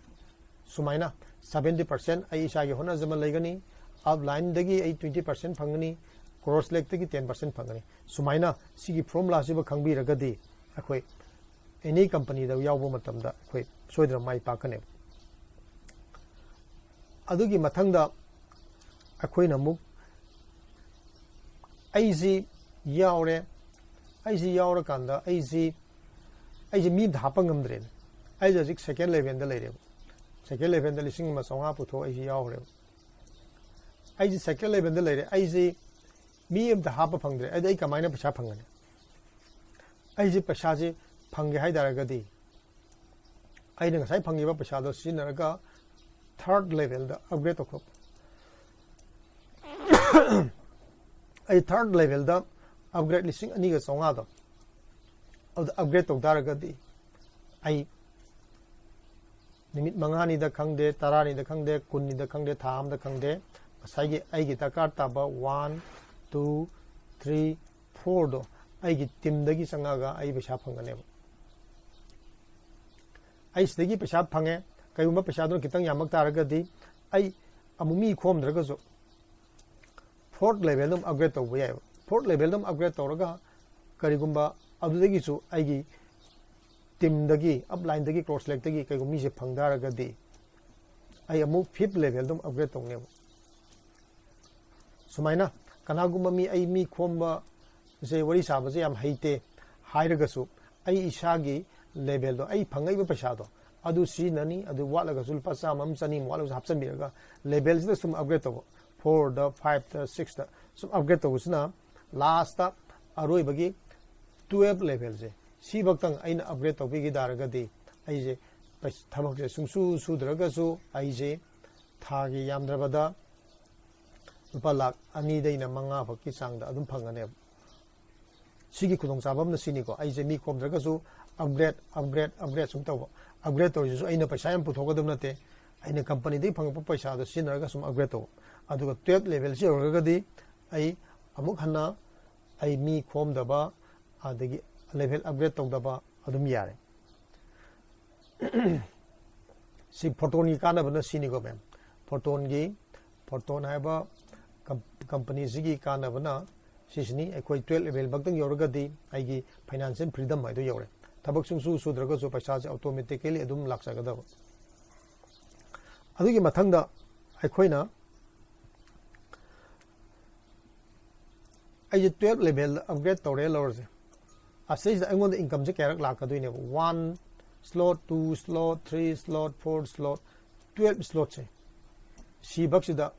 ꯁꯨꯃꯥꯏꯅ seventy percent ꯑꯩ ꯏꯁꯥꯒꯤ ꯍꯣꯠꯅꯖꯃꯟ ꯂꯩꯒꯅꯤ, uplineꯗꯒꯤ ꯑꯩ twenty percent ꯐꯪꯒꯅꯤ, cross legꯇꯒꯤ ten percent ꯐꯪꯒꯅꯤ꯫ ꯁꯨꯃꯥꯏꯅ ꯁꯤꯒꯤ formulaꯁꯤꯕꯨ ꯈꯪꯕꯤꯔꯒꯗꯤ ꯑꯩꯈꯣꯏ any companyꯗ ꯌꯥꯎꯕ ꯃꯇꯝꯗ ꯑꯩꯈꯣꯏ ꯁꯣꯏꯗꯅ ꯃꯥꯏ ꯄꯥꯛꯀꯅꯦꯕ꯫ ꯑꯗꯨꯒꯤ ꯃꯊꯪꯗ ꯑꯩꯈꯣꯏꯅ ꯑꯃꯨꯛ, ꯑꯩꯁꯤ ꯌꯥꯎꯔꯦ, ꯑꯩꯁꯤ ꯌꯥꯎꯔꯀꯥꯟꯗ ꯑꯩꯁꯤ, ꯑꯩꯁꯤ ꯃꯤ ꯑꯝꯇ ꯍꯥꯞꯄ ꯉꯝꯗ꯭ꯔꯦꯅꯦ꯫ ꯑꯩꯁꯦ ꯍꯧꯖꯤꯛ second levelꯗ ꯂꯩꯔꯦꯕ꯫ Second levelꯗ ꯂꯤꯁꯤꯡ ꯑꯃ ꯆꯥꯝꯃꯉꯥ ꯄꯨꯊꯣꯛ ꯑꯩꯁꯤ ꯌꯥꯎꯈ꯭ꯔꯦꯕ꯫ ꯑꯩꯁꯤ second levelꯗ ꯂꯩꯔꯦ, ꯑꯩꯁꯤ ꯃꯤ ꯑꯝꯇ ꯍꯥꯞꯄ ꯐꯪꯗ꯭ꯔꯦ꯫ ꯑꯗꯨꯗꯤ ꯑꯩ ꯀꯃꯥꯏꯅ ꯄꯩꯁꯥ ꯐꯪꯒꯅꯤ? ꯑꯩꯁꯦ ꯄꯩꯁꯥꯁꯦ ꯐꯪꯒꯦ ꯍꯥꯏ ꯇꯥꯔꯒꯗꯤ, ꯑꯩꯅ ꯉꯁꯥꯏ ꯐꯪꯉꯤꯕ ꯄꯩꯁꯥꯗꯣ ꯁꯤꯖꯤꯟꯅꯔꯒ third levelꯗ upgrade ꯇꯧꯊꯣꯛꯄ꯫ ꯑꯩ third levelꯗ upgrade ꯂꯤꯁꯤꯡ ꯑꯅꯤꯒ ꯆꯥꯝꯃꯉꯥꯗꯣ, ꯑꯗꯨꯗ upgrade ꯇꯧ ꯇꯥꯔꯒꯗꯤ, ꯑꯩ ꯅꯨꯃꯤꯠ ꯃꯉꯥꯅꯤꯗ ꯈꯪꯗꯦ, ꯇꯔꯥꯅꯤꯗ ꯈꯪꯗꯦ, ꯀꯨꯟꯅꯤꯗ ꯈꯪꯗꯦ, ꯊꯥ ꯑꯃꯗ ꯈꯪꯗꯦ, ꯉꯁꯥꯏꯒꯤ ꯑꯩꯒꯤ ꯗꯔꯀꯥꯔ ꯇꯥꯕ ꯋꯥꯟ, ꯇꯨ, ꯊ꯭ꯔꯤ, ꯐꯣꯔꯗꯣ ꯑꯩꯒꯤ ꯇꯤꯝꯗꯒꯤ ꯆꯪꯉꯛꯑꯒ ꯑꯩ ꯄꯩꯁꯥ ꯐꯪꯒꯅꯦꯕ꯫ ꯑꯩ ꯁꯤꯗꯒꯤ ꯄꯩꯁꯥ ꯐꯪꯉꯦ, ꯀꯩꯒꯨꯝꯕ ꯄꯩꯁꯥꯗꯨꯅ ꯈꯤꯇꯪ ꯌꯥꯝꯃꯛ ꯇꯥꯔꯒꯗꯤ ꯑꯩ ꯑꯃꯨꯛ ꯃꯤ ꯈꯣꯝꯗ꯭ꯔꯒꯁꯨ ꯐꯣꯔꯠ ꯂꯦꯚꯦꯜꯗ ꯑꯗꯨꯝ ꯑꯞꯒ꯭ꯔꯦꯗ ꯇꯧꯕ ꯌꯥꯏꯑꯕ꯫ ꯐꯣꯔꯠ ꯂꯦꯚꯦꯜꯗ ꯑꯗꯨꯝ ꯑꯞꯒ꯭ꯔꯦꯗ ꯇꯧꯔꯒ ꯀꯔꯤꯒꯨꯝꯕ ꯑꯗꯨꯗꯒꯤꯁꯨ ꯑꯩꯒꯤ ꯇꯤꯝꯗꯒꯤ, ꯑꯞꯂꯥꯏꯟꯗꯒꯤ, ꯀ꯭ꯔꯣꯁ ꯂꯦꯛꯇꯒꯤ ꯀꯩꯒꯨꯝꯕ ꯃꯤꯁꯦ ꯐꯪ ꯇꯥꯔꯒꯗꯤ ꯑꯩ ꯑꯃꯨꯛ ꯐꯤꯐ ꯂꯦꯚꯦꯜꯗ ꯑꯗꯨꯝ ꯑꯞꯒ꯭ꯔꯦꯗ ꯇꯧꯅꯦꯕ꯫ ꯁꯨꯃꯥꯏꯅ ꯀꯅꯥꯒꯨꯝꯕ ꯃꯤ, ꯑꯩ ꯃꯤ ꯈꯣꯝꯕꯁꯦ, ꯋꯥꯔꯤ ꯁꯥꯕꯁꯦ ꯌꯥꯝ ꯍꯩꯇꯦ ꯍꯥꯏꯔꯒꯁꯨ ꯑꯩ ꯏꯁꯥꯒꯤ ꯂꯦꯚꯦꯜꯗꯣ, ꯑꯩ ꯐꯪꯉꯛꯏꯕ ꯄꯩꯁꯥꯗꯣ ꯑꯗꯨ ꯁꯤꯖꯤꯟꯅꯅꯤ, ꯑꯗꯨ ꯋꯥꯠꯂꯒꯁꯨ ꯂꯨꯄꯥ ꯆꯥꯝꯃ ꯑꯃ, ꯆꯅꯤ ꯑꯃ ꯋꯥꯠꯂꯒꯁꯨ ꯍꯥꯞꯆꯤꯟꯕꯤꯔꯒ ꯂꯦꯚꯦꯜꯁꯤꯗ ꯁꯨꯝ ꯑꯞꯒ꯭ꯔꯦꯗ ꯇꯧꯕ, ꯐꯣꯔꯗ, ꯐꯥꯏꯚꯇ, ꯁꯤꯛꯁꯇ ꯁꯨꯝ ꯑꯞꯒ꯭ꯔꯦꯗ ꯇꯧꯕꯁꯤꯅ ꯂꯥꯁꯇ ꯑꯔꯣꯏꯕꯒꯤ ꯇꯨꯋꯦꯜꯐ ꯂꯦꯚꯦꯜꯁꯦ ꯁꯤꯐꯛꯇꯪ ꯑꯩꯅ ꯑꯞꯒ꯭ꯔꯦꯗ ꯇꯧꯕꯤꯈꯤ ꯇꯥꯔꯒꯗꯤ ꯑꯩꯁꯦ ꯄꯩ-, ꯊꯕꯛꯁꯦ ꯁꯨꯡꯁꯨ ꯁꯨꯗ꯭ꯔꯒꯁꯨ ꯑꯩꯁꯦ ꯊꯥꯒꯤ ꯌꯥꯝꯗ꯭ꯔꯕꯗ ꯂꯨꯄꯥ ꯂꯥꯛ ꯑꯅꯤꯗꯩꯅ ꯃꯉꯥ ꯐꯥꯎꯀꯤ ꯆꯥꯡꯗ ꯑꯗꯨꯝ ꯐꯪꯒꯅꯦꯕ꯫ ꯁꯤꯒꯤ ꯈꯨꯗꯣꯡꯆꯥꯕ ꯑꯃꯅ ꯁꯤꯅꯤꯀꯣ, ꯑꯩꯁꯦ ꯃꯤ ꯈꯣꯝꯗ꯭ꯔꯒꯁꯨ ꯑꯞꯒ꯭ꯔꯦꯗ, ꯑꯞꯒ꯭ꯔꯦꯗ, ꯑꯞꯒ꯭ꯔꯦꯗ ꯁꯨꯝ ꯇꯧꯕ꯫ ꯑꯞꯒ꯭ꯔꯦꯗ ꯇꯧꯔꯤꯁꯤꯁꯨ ꯑꯩꯅ ꯄꯩꯁꯥ ꯌꯥꯝ ꯄꯨꯊꯣꯛꯀꯗꯕ ꯅꯠꯇꯦ, ꯑꯩꯅ ꯀꯝꯄꯅꯤꯗꯒꯤ ꯐꯪꯉꯛꯄ ꯄꯩꯁꯥꯗꯣ ꯁꯤꯖꯤꯟꯅꯔꯒ ꯁꯨꯝ ꯑꯞꯒ꯭ꯔꯦꯗ ꯇꯧꯕ꯫ ꯑꯗꯨꯒ ꯇꯨꯋꯦꯜꯐ ꯂꯦꯚꯦꯜꯁꯤ ꯌꯧꯔꯒꯗꯤ ꯑꯩ ꯑꯃꯨꯛ ꯍꯟꯅ ꯑꯩ ꯃꯤ ꯈꯣꯝꯗꯕ, ꯑꯗꯒꯤ ꯂꯦꯚꯦꯜ ꯑꯞꯒ꯭ꯔꯦꯗ ꯇꯧꯗꯕ ꯑꯗꯨꯝ ꯌꯥꯔꯦ꯫ ꯁꯤ ꯐꯣꯔꯇꯣꯟꯒꯤ ꯀꯥꯟꯅꯕꯅ ꯁꯤꯅꯤꯀꯣ ꯃꯦꯝ꯫ ꯐꯣꯔꯇꯣꯟꯒꯤ, ꯐꯣꯔꯇꯣꯟ ꯍꯥꯏꯕ ꯀꯝ-, ꯀꯝꯄꯅꯤꯁꯤꯒꯤ ꯀꯥꯟꯅꯕꯅ ꯁꯤꯁꯤꯅꯤ꯫ ꯑꯩꯈꯣꯏ ꯇꯨꯋꯦꯜꯐ ꯂꯦꯚꯦꯜ ꯐꯛꯇꯪ ꯌꯧꯔꯒꯗꯤ ꯑꯩꯒꯤ ꯐꯥꯏꯅꯥꯟꯁꯤꯌꯦꯜ ꯐ꯭ꯔꯤꯗꯝ ꯍꯥꯏꯗꯣ ꯌꯧꯔꯦ꯫ ꯊꯕꯛ ꯁꯨꯡꯁꯨ ꯁꯨꯗ꯭ꯔꯒꯁꯨ ꯄꯩꯁꯥꯁꯦ ꯑꯣꯇꯣꯃꯦꯇꯤꯀꯦꯂꯤ ꯑꯗꯨꯝ ꯂꯥꯛꯆꯒꯗꯕ꯫ ꯑꯗꯨꯒꯤ ꯃꯊꯪꯗ ꯑꯩꯈꯣꯏꯅ ꯑꯩꯁꯦ ꯇꯨꯋꯦꯜꯐ ꯂꯦꯚꯦꯜꯗ ꯑꯞꯒ꯭ꯔꯦꯗ ꯇꯧꯔꯦ ꯂꯧꯔꯁꯦ꯫ ꯑꯁꯤꯁꯤꯗ ꯑꯩꯉꯣꯟꯗ ꯏꯟꯀꯝꯁꯦ ꯀꯌꯥꯔꯛ ꯂꯥꯛꯀꯗꯣꯏꯅꯦꯕ? One slot, two slot, three slot, four slot, twelve ꯁ꯭ꯂꯣꯠꯁꯦ꯫ ꯁꯤ ꯕꯛꯁꯤꯗ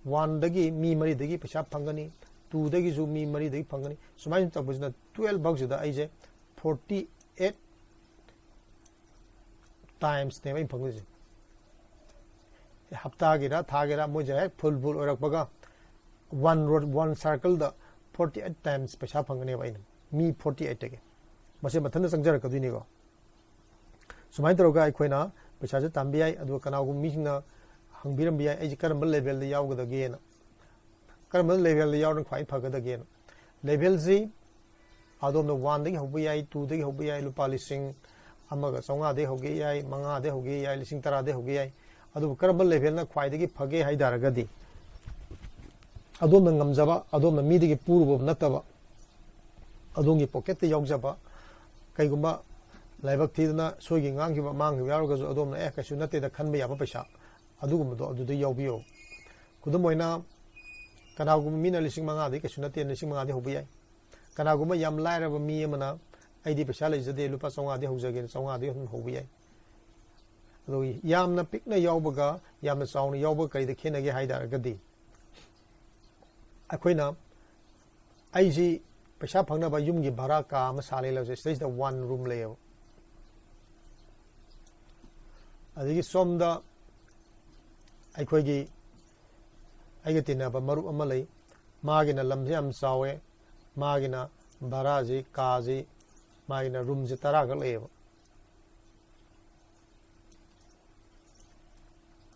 ꯋꯥꯟꯗꯒꯤ ꯃꯤ ꯃꯔꯤꯗꯒꯤ ꯄꯩꯁꯥ ꯐꯪꯒꯅꯤ, ꯇꯨꯗꯒꯤꯁꯨ ꯃꯤ ꯃꯔꯤꯗꯒꯤ ꯐꯪꯒꯅꯤ꯫ ꯁꯨꯃꯥꯏꯅ ꯇꯧꯕꯁꯤꯅ ꯇꯨꯋꯦꯜꯐ ꯕꯛꯁꯤꯗ ꯑꯩꯁꯦ ꯐꯣꯔꯇꯤ ꯑꯩꯠ ꯇꯥꯏꯝꯁꯅꯦꯕ ꯑꯩꯅ ꯐꯪꯗꯣꯏꯁꯦ꯫ ꯍꯞꯇꯥꯒꯤꯔ ꯊꯥꯒꯤꯔ ꯃꯣꯏꯁꯦ ꯍꯦꯛ ꯐꯨꯜ ꯐꯨꯜ ꯑꯣꯏꯔꯛꯄꯒ ꯋꯥꯟ ꯔꯣ, ꯋꯥꯟ ꯁꯥꯔꯀꯜꯗ ꯐꯣꯔꯇꯤ ꯑꯩꯠ ꯇꯥꯏꯝꯁ ꯄꯩꯁꯥ ꯐꯪꯒꯅꯦꯕ ꯑꯩꯅ, ꯃꯤ ꯐꯣꯔꯇꯤ ꯑꯩꯠꯇꯒꯤ꯫ ꯃꯁꯤ ꯃꯊꯟꯇ ꯆꯪꯖꯔꯛꯀꯗꯣꯏꯅꯤꯀꯣ꯫ ꯁꯨꯃꯥꯏꯅ ꯇꯧꯔꯒ ꯑꯩꯈꯣꯏꯅ ꯄꯩꯁꯥꯁꯦ ꯇꯥꯟꯕ ꯌꯥꯏ꯫ ꯑꯗꯨꯒ ꯀꯅꯥꯒꯨꯝꯕ ꯃꯤꯁꯤꯡꯅ ꯍꯪꯕꯤꯔꯝꯕ ꯌꯥꯏ, "ꯑꯩꯁꯦ ꯀꯔꯝꯕ ꯂꯦꯚꯦꯜꯗ ꯌꯥꯎꯒꯗꯒꯦꯅ?" ꯀꯔꯝꯕ ꯂꯦꯚꯦꯜꯗ ꯌꯥꯎꯔꯒ ꯈ꯭ꯋꯥꯏ ꯐꯒꯗꯒꯦꯅ? ꯂꯦꯚꯦꯜꯁꯤ ꯑꯗꯣꯝꯅ ꯋꯥꯟꯗꯒꯤ ꯍꯧꯕ ꯌꯥꯏ, ꯇꯨꯗꯒꯤ ꯍꯧꯕ ꯌꯥꯏ, ꯂꯨꯄꯥ ꯂꯤꯁꯤꯡ ꯑꯃꯒ ꯆꯥꯝꯃꯉꯥꯗꯒꯤ ꯍꯧꯒꯦ ꯌꯥꯏ, ꯃꯉꯥꯗꯒꯤ ꯍꯧꯒꯦ ꯌꯥꯏ, ꯂꯤꯁꯤꯡ ꯇꯔꯥꯗꯒꯤ ꯍꯧꯒꯦ ꯌꯥꯏ꯫ ꯑꯗꯨꯕꯨ ꯀꯔꯝꯕ ꯂꯦꯚꯦꯜꯅ ꯈ꯭ꯋꯥꯏꯗꯒꯤ ꯐꯒꯦ ꯍꯥꯏ ꯇꯥꯔꯒꯗꯤ, ꯑꯗꯣꯝꯅ ꯉꯝꯖꯕ, ꯑꯗꯣꯝꯅ ꯃꯤꯗꯒꯤ ꯄꯨꯔꯨꯕ ꯅꯠꯇꯕ, ꯑꯗꯣꯝꯒꯤ ꯄꯣꯀꯦꯠꯇ ꯌꯥꯎꯖꯕ, ꯀꯩꯒꯨꯝꯕ ꯂꯥꯏꯕꯛ ꯊꯤꯗꯅ ꯁꯣꯏꯈꯤ ꯉꯥꯡꯈꯤꯕ ꯃꯥꯡꯈꯤꯕ ꯌꯥꯎꯔꯒꯁꯨ, ꯑꯗꯣꯝꯅ "ꯑꯦ, ꯀꯩꯁꯨ ꯅꯠꯇꯦꯗ" ꯈꯟꯕ ꯌꯥꯕ ꯄꯩꯁꯥ, ꯑꯗꯨꯒꯨꯝꯕꯗꯣ ꯑꯗꯨꯗ ꯌꯥꯎꯕꯤꯌꯣ꯫ ꯈꯨꯗꯝ ꯑꯣꯏꯅ, ꯀꯅꯥꯒꯨꯝꯕ ꯃꯤꯅ ꯂꯤꯁꯤꯡ ꯃꯉꯥꯗꯒꯤ ꯀꯩꯁꯨ ꯅꯠꯇꯦ, ꯂꯤꯁꯤꯡ ꯃꯉꯥꯗꯒꯤ ꯍꯧꯕ ꯌꯥꯏ꯫ ꯀꯅꯥꯒꯨꯝꯕ ꯌꯥꯝ ꯂꯥꯏꯔꯕ ꯃꯤ ꯑꯃꯅ "ꯑꯩꯗꯤ ꯄꯩꯁꯥ ꯂꯩꯖꯗꯦ, ꯂꯨꯄꯥ ꯆꯥꯝꯃꯉꯥꯗꯒꯤ ꯍꯧꯖꯒꯦꯅ" ꯆꯥꯝꯃꯉꯥꯗꯒꯤ ꯑꯗꯨꯝ ꯍꯧꯕ ꯌꯥꯏ꯫ ꯑꯗꯨꯒ ꯌꯥꯝꯅ ꯄꯤꯛꯅ ꯌꯥꯎꯕꯒ ꯌꯥꯝꯅ ꯆꯥꯎꯅ ꯌꯥꯎꯕꯒ ꯀꯔꯤꯗ ꯈꯦꯠꯅꯒꯦ ꯍꯥꯏ ꯇꯥꯔꯒꯗꯤ, ꯑꯩꯈꯣꯏꯅ, ꯑꯩꯁꯤ ꯄꯩꯁꯥ ꯐꯪꯅꯕ ꯌꯨꯝꯒꯤ ꯚꯔꯥ ꯀꯥ ꯑꯃ ꯁꯥ ꯂꯩ ꯂꯧꯁꯦ, ꯁꯤꯗꯩꯁꯤꯗ ꯋꯥꯟ ꯔꯨꯝ ꯂꯩꯌꯦꯕ꯫ ꯑꯗꯒꯤ ꯁꯣꯝꯗ ꯑꯩꯈꯣꯏꯒꯤ, ꯑꯩꯒ ꯇꯤꯟꯅꯕ ꯃꯔꯨꯞ ꯑꯃ ꯂꯩ, ꯃꯥꯒꯤꯅ ꯂꯝꯁꯦ ꯌꯥꯝ ꯆꯥꯎꯋꯦ, ꯃꯥꯒꯤꯅ ꯚꯔꯥꯁꯤ, ꯀꯥꯁꯤ, ꯃꯥꯒꯤꯅ ꯔꯨꯝꯁꯦ ꯇꯔꯥꯈꯛ ꯂꯩꯌꯦꯕ꯫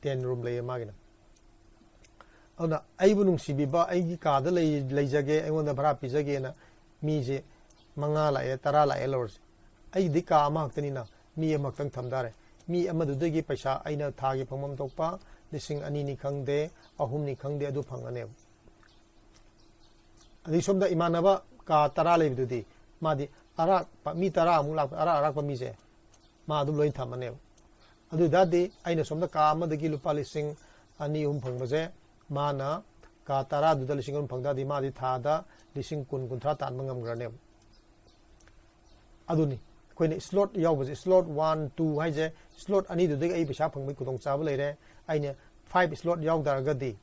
ꯇꯦꯟ ꯔꯨꯝ ꯂꯩꯌꯦ ꯃꯥꯒꯤꯅ꯫ ꯑꯗꯨꯅ ꯑꯩꯕꯨ ꯅꯨꯡꯁꯤꯕꯤꯕ, ꯑꯩꯒꯤ ꯀꯥꯗ ꯂꯩ-, ꯂꯩꯖꯒꯦ, ꯑꯩꯉꯣꯟꯗ ꯚꯔꯥ ꯄꯤꯖꯒꯦꯅ ꯃꯤꯁꯦ ꯃꯉꯥ ꯂꯥꯛꯑꯦ, ꯇꯔꯥ ꯂꯥꯛꯑꯦ ꯂꯧꯔꯁꯦ꯫ ꯑꯩꯒꯤꯗꯤ ꯀꯥ ꯑꯃꯈꯛꯇꯅꯤꯅ ꯃꯤ ꯑꯃꯈꯛꯇꯪ ꯊꯝ ꯇꯥꯔꯦ꯫ ꯃꯤ ꯑꯃꯗꯨꯗꯒꯤ ꯄꯩꯁꯥ ꯑꯩꯅ ꯊꯥꯒꯤ ꯐꯪꯐꯝ ꯊꯣꯛꯄ ꯂꯤꯁꯤꯡ ꯑꯅꯤꯅꯤ ꯈꯪꯗꯦ, ꯑꯍꯨꯝꯅꯤ ꯈꯪꯗꯦ, ꯑꯗꯨ ꯐꯪꯉꯅꯦꯕ꯫ ꯑꯗꯩ ꯁꯣꯝꯗ ꯏꯃꯥꯟꯅꯕ ꯀꯥ ꯇꯔꯥ ꯂꯩꯕꯗꯨꯗꯤ, ꯃꯥꯗꯤ ꯑꯔꯥꯛꯄ ꯃꯤ ꯇꯔꯥꯃꯨꯛ ꯂꯥꯛꯄ, ꯑꯔꯥꯛ ꯑꯔꯥꯛꯄ ꯃꯤꯁꯦ ꯃꯥ ꯑꯗꯨꯝ ꯂꯣꯏ ꯊꯝꯃꯅꯦꯕ꯫ ꯑꯗꯨ ꯑꯣꯏ ꯇꯥꯔꯗꯤ ꯑꯩꯅ ꯁꯣꯝꯗ ꯀꯥ ꯑꯃꯗꯒꯤ ꯂꯨꯄꯥ ꯂꯤꯁꯤꯡ ꯑꯅꯤ ꯑꯍꯨꯝ ꯐꯪꯕꯁꯦ, ꯃꯥꯅ ꯀꯥ ꯇꯔꯥꯗꯨꯗ ꯂꯤꯁꯤꯡ ꯑꯍꯨꯝ ꯐꯪ ꯇꯥꯔꯗꯤ, ꯃꯥꯗꯤ ꯊꯥꯗ ꯂꯤꯁꯤꯡ ꯀꯨꯟ, ꯀꯨꯟꯊ꯭ꯔꯥ ꯇꯥꯟꯕ ꯉꯝꯈ꯭ꯔꯅꯦꯕ꯫ ꯑꯗꯨꯅꯤ ꯑꯩꯈꯣꯏꯅ ꯁ꯭ꯂꯣꯠ ꯌꯥꯎꯕꯁꯦ, ꯁ꯭ꯂꯣꯠ ꯋꯥꯟ, ꯇꯨ ꯍꯥꯏꯁꯦ, ꯁ꯭ꯂꯣꯠ ꯑꯅꯤꯗꯨꯗꯒꯤ ꯑꯩ ꯄꯩꯁꯥ ꯐꯪꯕꯒꯤ ꯈꯨꯗꯣꯡꯆꯥꯕ ꯂꯩꯔꯦ꯫ ꯑꯩꯅ ꯐꯥꯏꯚ ꯁ꯭ꯂꯣꯠ ꯌꯥꯎ ꯇꯥꯔꯒꯗꯤ,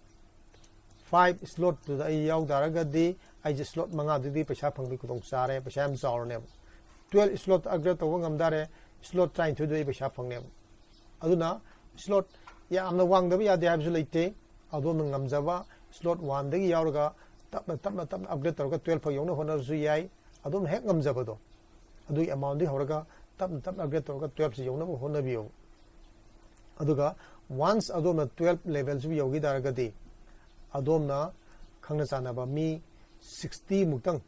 ꯐꯥꯏꯚ ꯁ꯭ꯂꯣꯠꯇꯨꯗ ꯑꯩ ꯌꯥꯎ ꯇꯥꯔꯒꯗꯤ, ꯑꯩꯁꯦ ꯁ꯭ꯂꯣꯠ ꯃꯉꯥꯗꯨꯗꯤ ꯄꯩꯁꯥ ꯐꯪꯕꯒꯤ ꯈꯨꯗꯣꯡ ꯆꯥꯔꯦ, ꯄꯩꯁꯥ ꯌꯥꯝ ꯆꯥꯎꯔꯅꯦꯕ꯫ ꯇꯨꯋꯦꯜꯐ ꯁ꯭ꯂꯣꯠ ꯑꯞꯒ꯭ꯔꯦꯗ ꯇꯧꯕ ꯉꯝ ꯇꯥꯔꯦ, ꯁ꯭ꯂꯣꯠ ꯇꯔꯥꯅꯤꯊꯣꯏꯗꯨꯗ ꯑꯩ ꯄꯩꯁꯥ ꯐꯪꯅꯦꯕ꯫ ꯑꯗꯨꯅ ꯁ꯭ꯂꯣꯠ ꯌꯥꯝꯅ ꯋꯥꯡꯗꯕ ꯌꯥꯗꯦ ꯍꯥꯏꯕꯁꯨ ꯂꯩꯇꯦ꯫ ꯑꯗꯣꯝꯅ ꯉꯝꯖꯕ ꯁ꯭ꯂꯣꯠ ꯋꯥꯟꯗꯒꯤ ꯌꯥꯎꯔꯒ ꯇꯞꯅ, ꯇꯞꯅ, ꯇꯞꯅ ꯑꯞꯒ꯭ꯔꯦꯗ ꯇꯧꯔꯒ ꯇꯨꯋꯦꯜꯐ ꯐꯥꯎ ꯌꯧꯅ ꯍꯣꯠꯅꯔꯁꯨ ꯌꯥꯏ꯫ ꯑꯗꯣꯝꯅ ꯍꯦꯛ ꯉꯝꯖꯕꯗꯣ, ꯑꯗꯨꯒꯤ ꯑꯦꯃꯥꯎꯟꯗꯒꯤ ꯍꯧꯔꯒ ꯇꯞꯅ, ꯇꯞꯅ ꯑꯞꯒ꯭ꯔꯦꯗ ꯇꯧꯔꯒ ꯇꯨꯋꯦꯜꯐꯁꯤ ꯌꯧꯅꯕ ꯍꯣꯠꯅꯕꯤꯌꯣ꯫ ꯑꯗꯨꯒ once ꯑꯗꯣꯝꯅ twelve levelꯁꯤꯕꯨ ꯌꯧꯈꯤ ꯇꯥꯔꯒꯗꯤ, ꯑꯗꯣꯝꯅ ꯈꯪꯅ ꯆꯥꯟꯅꯕ ꯃꯤ sixty ꯃꯨꯛꯇꯪ,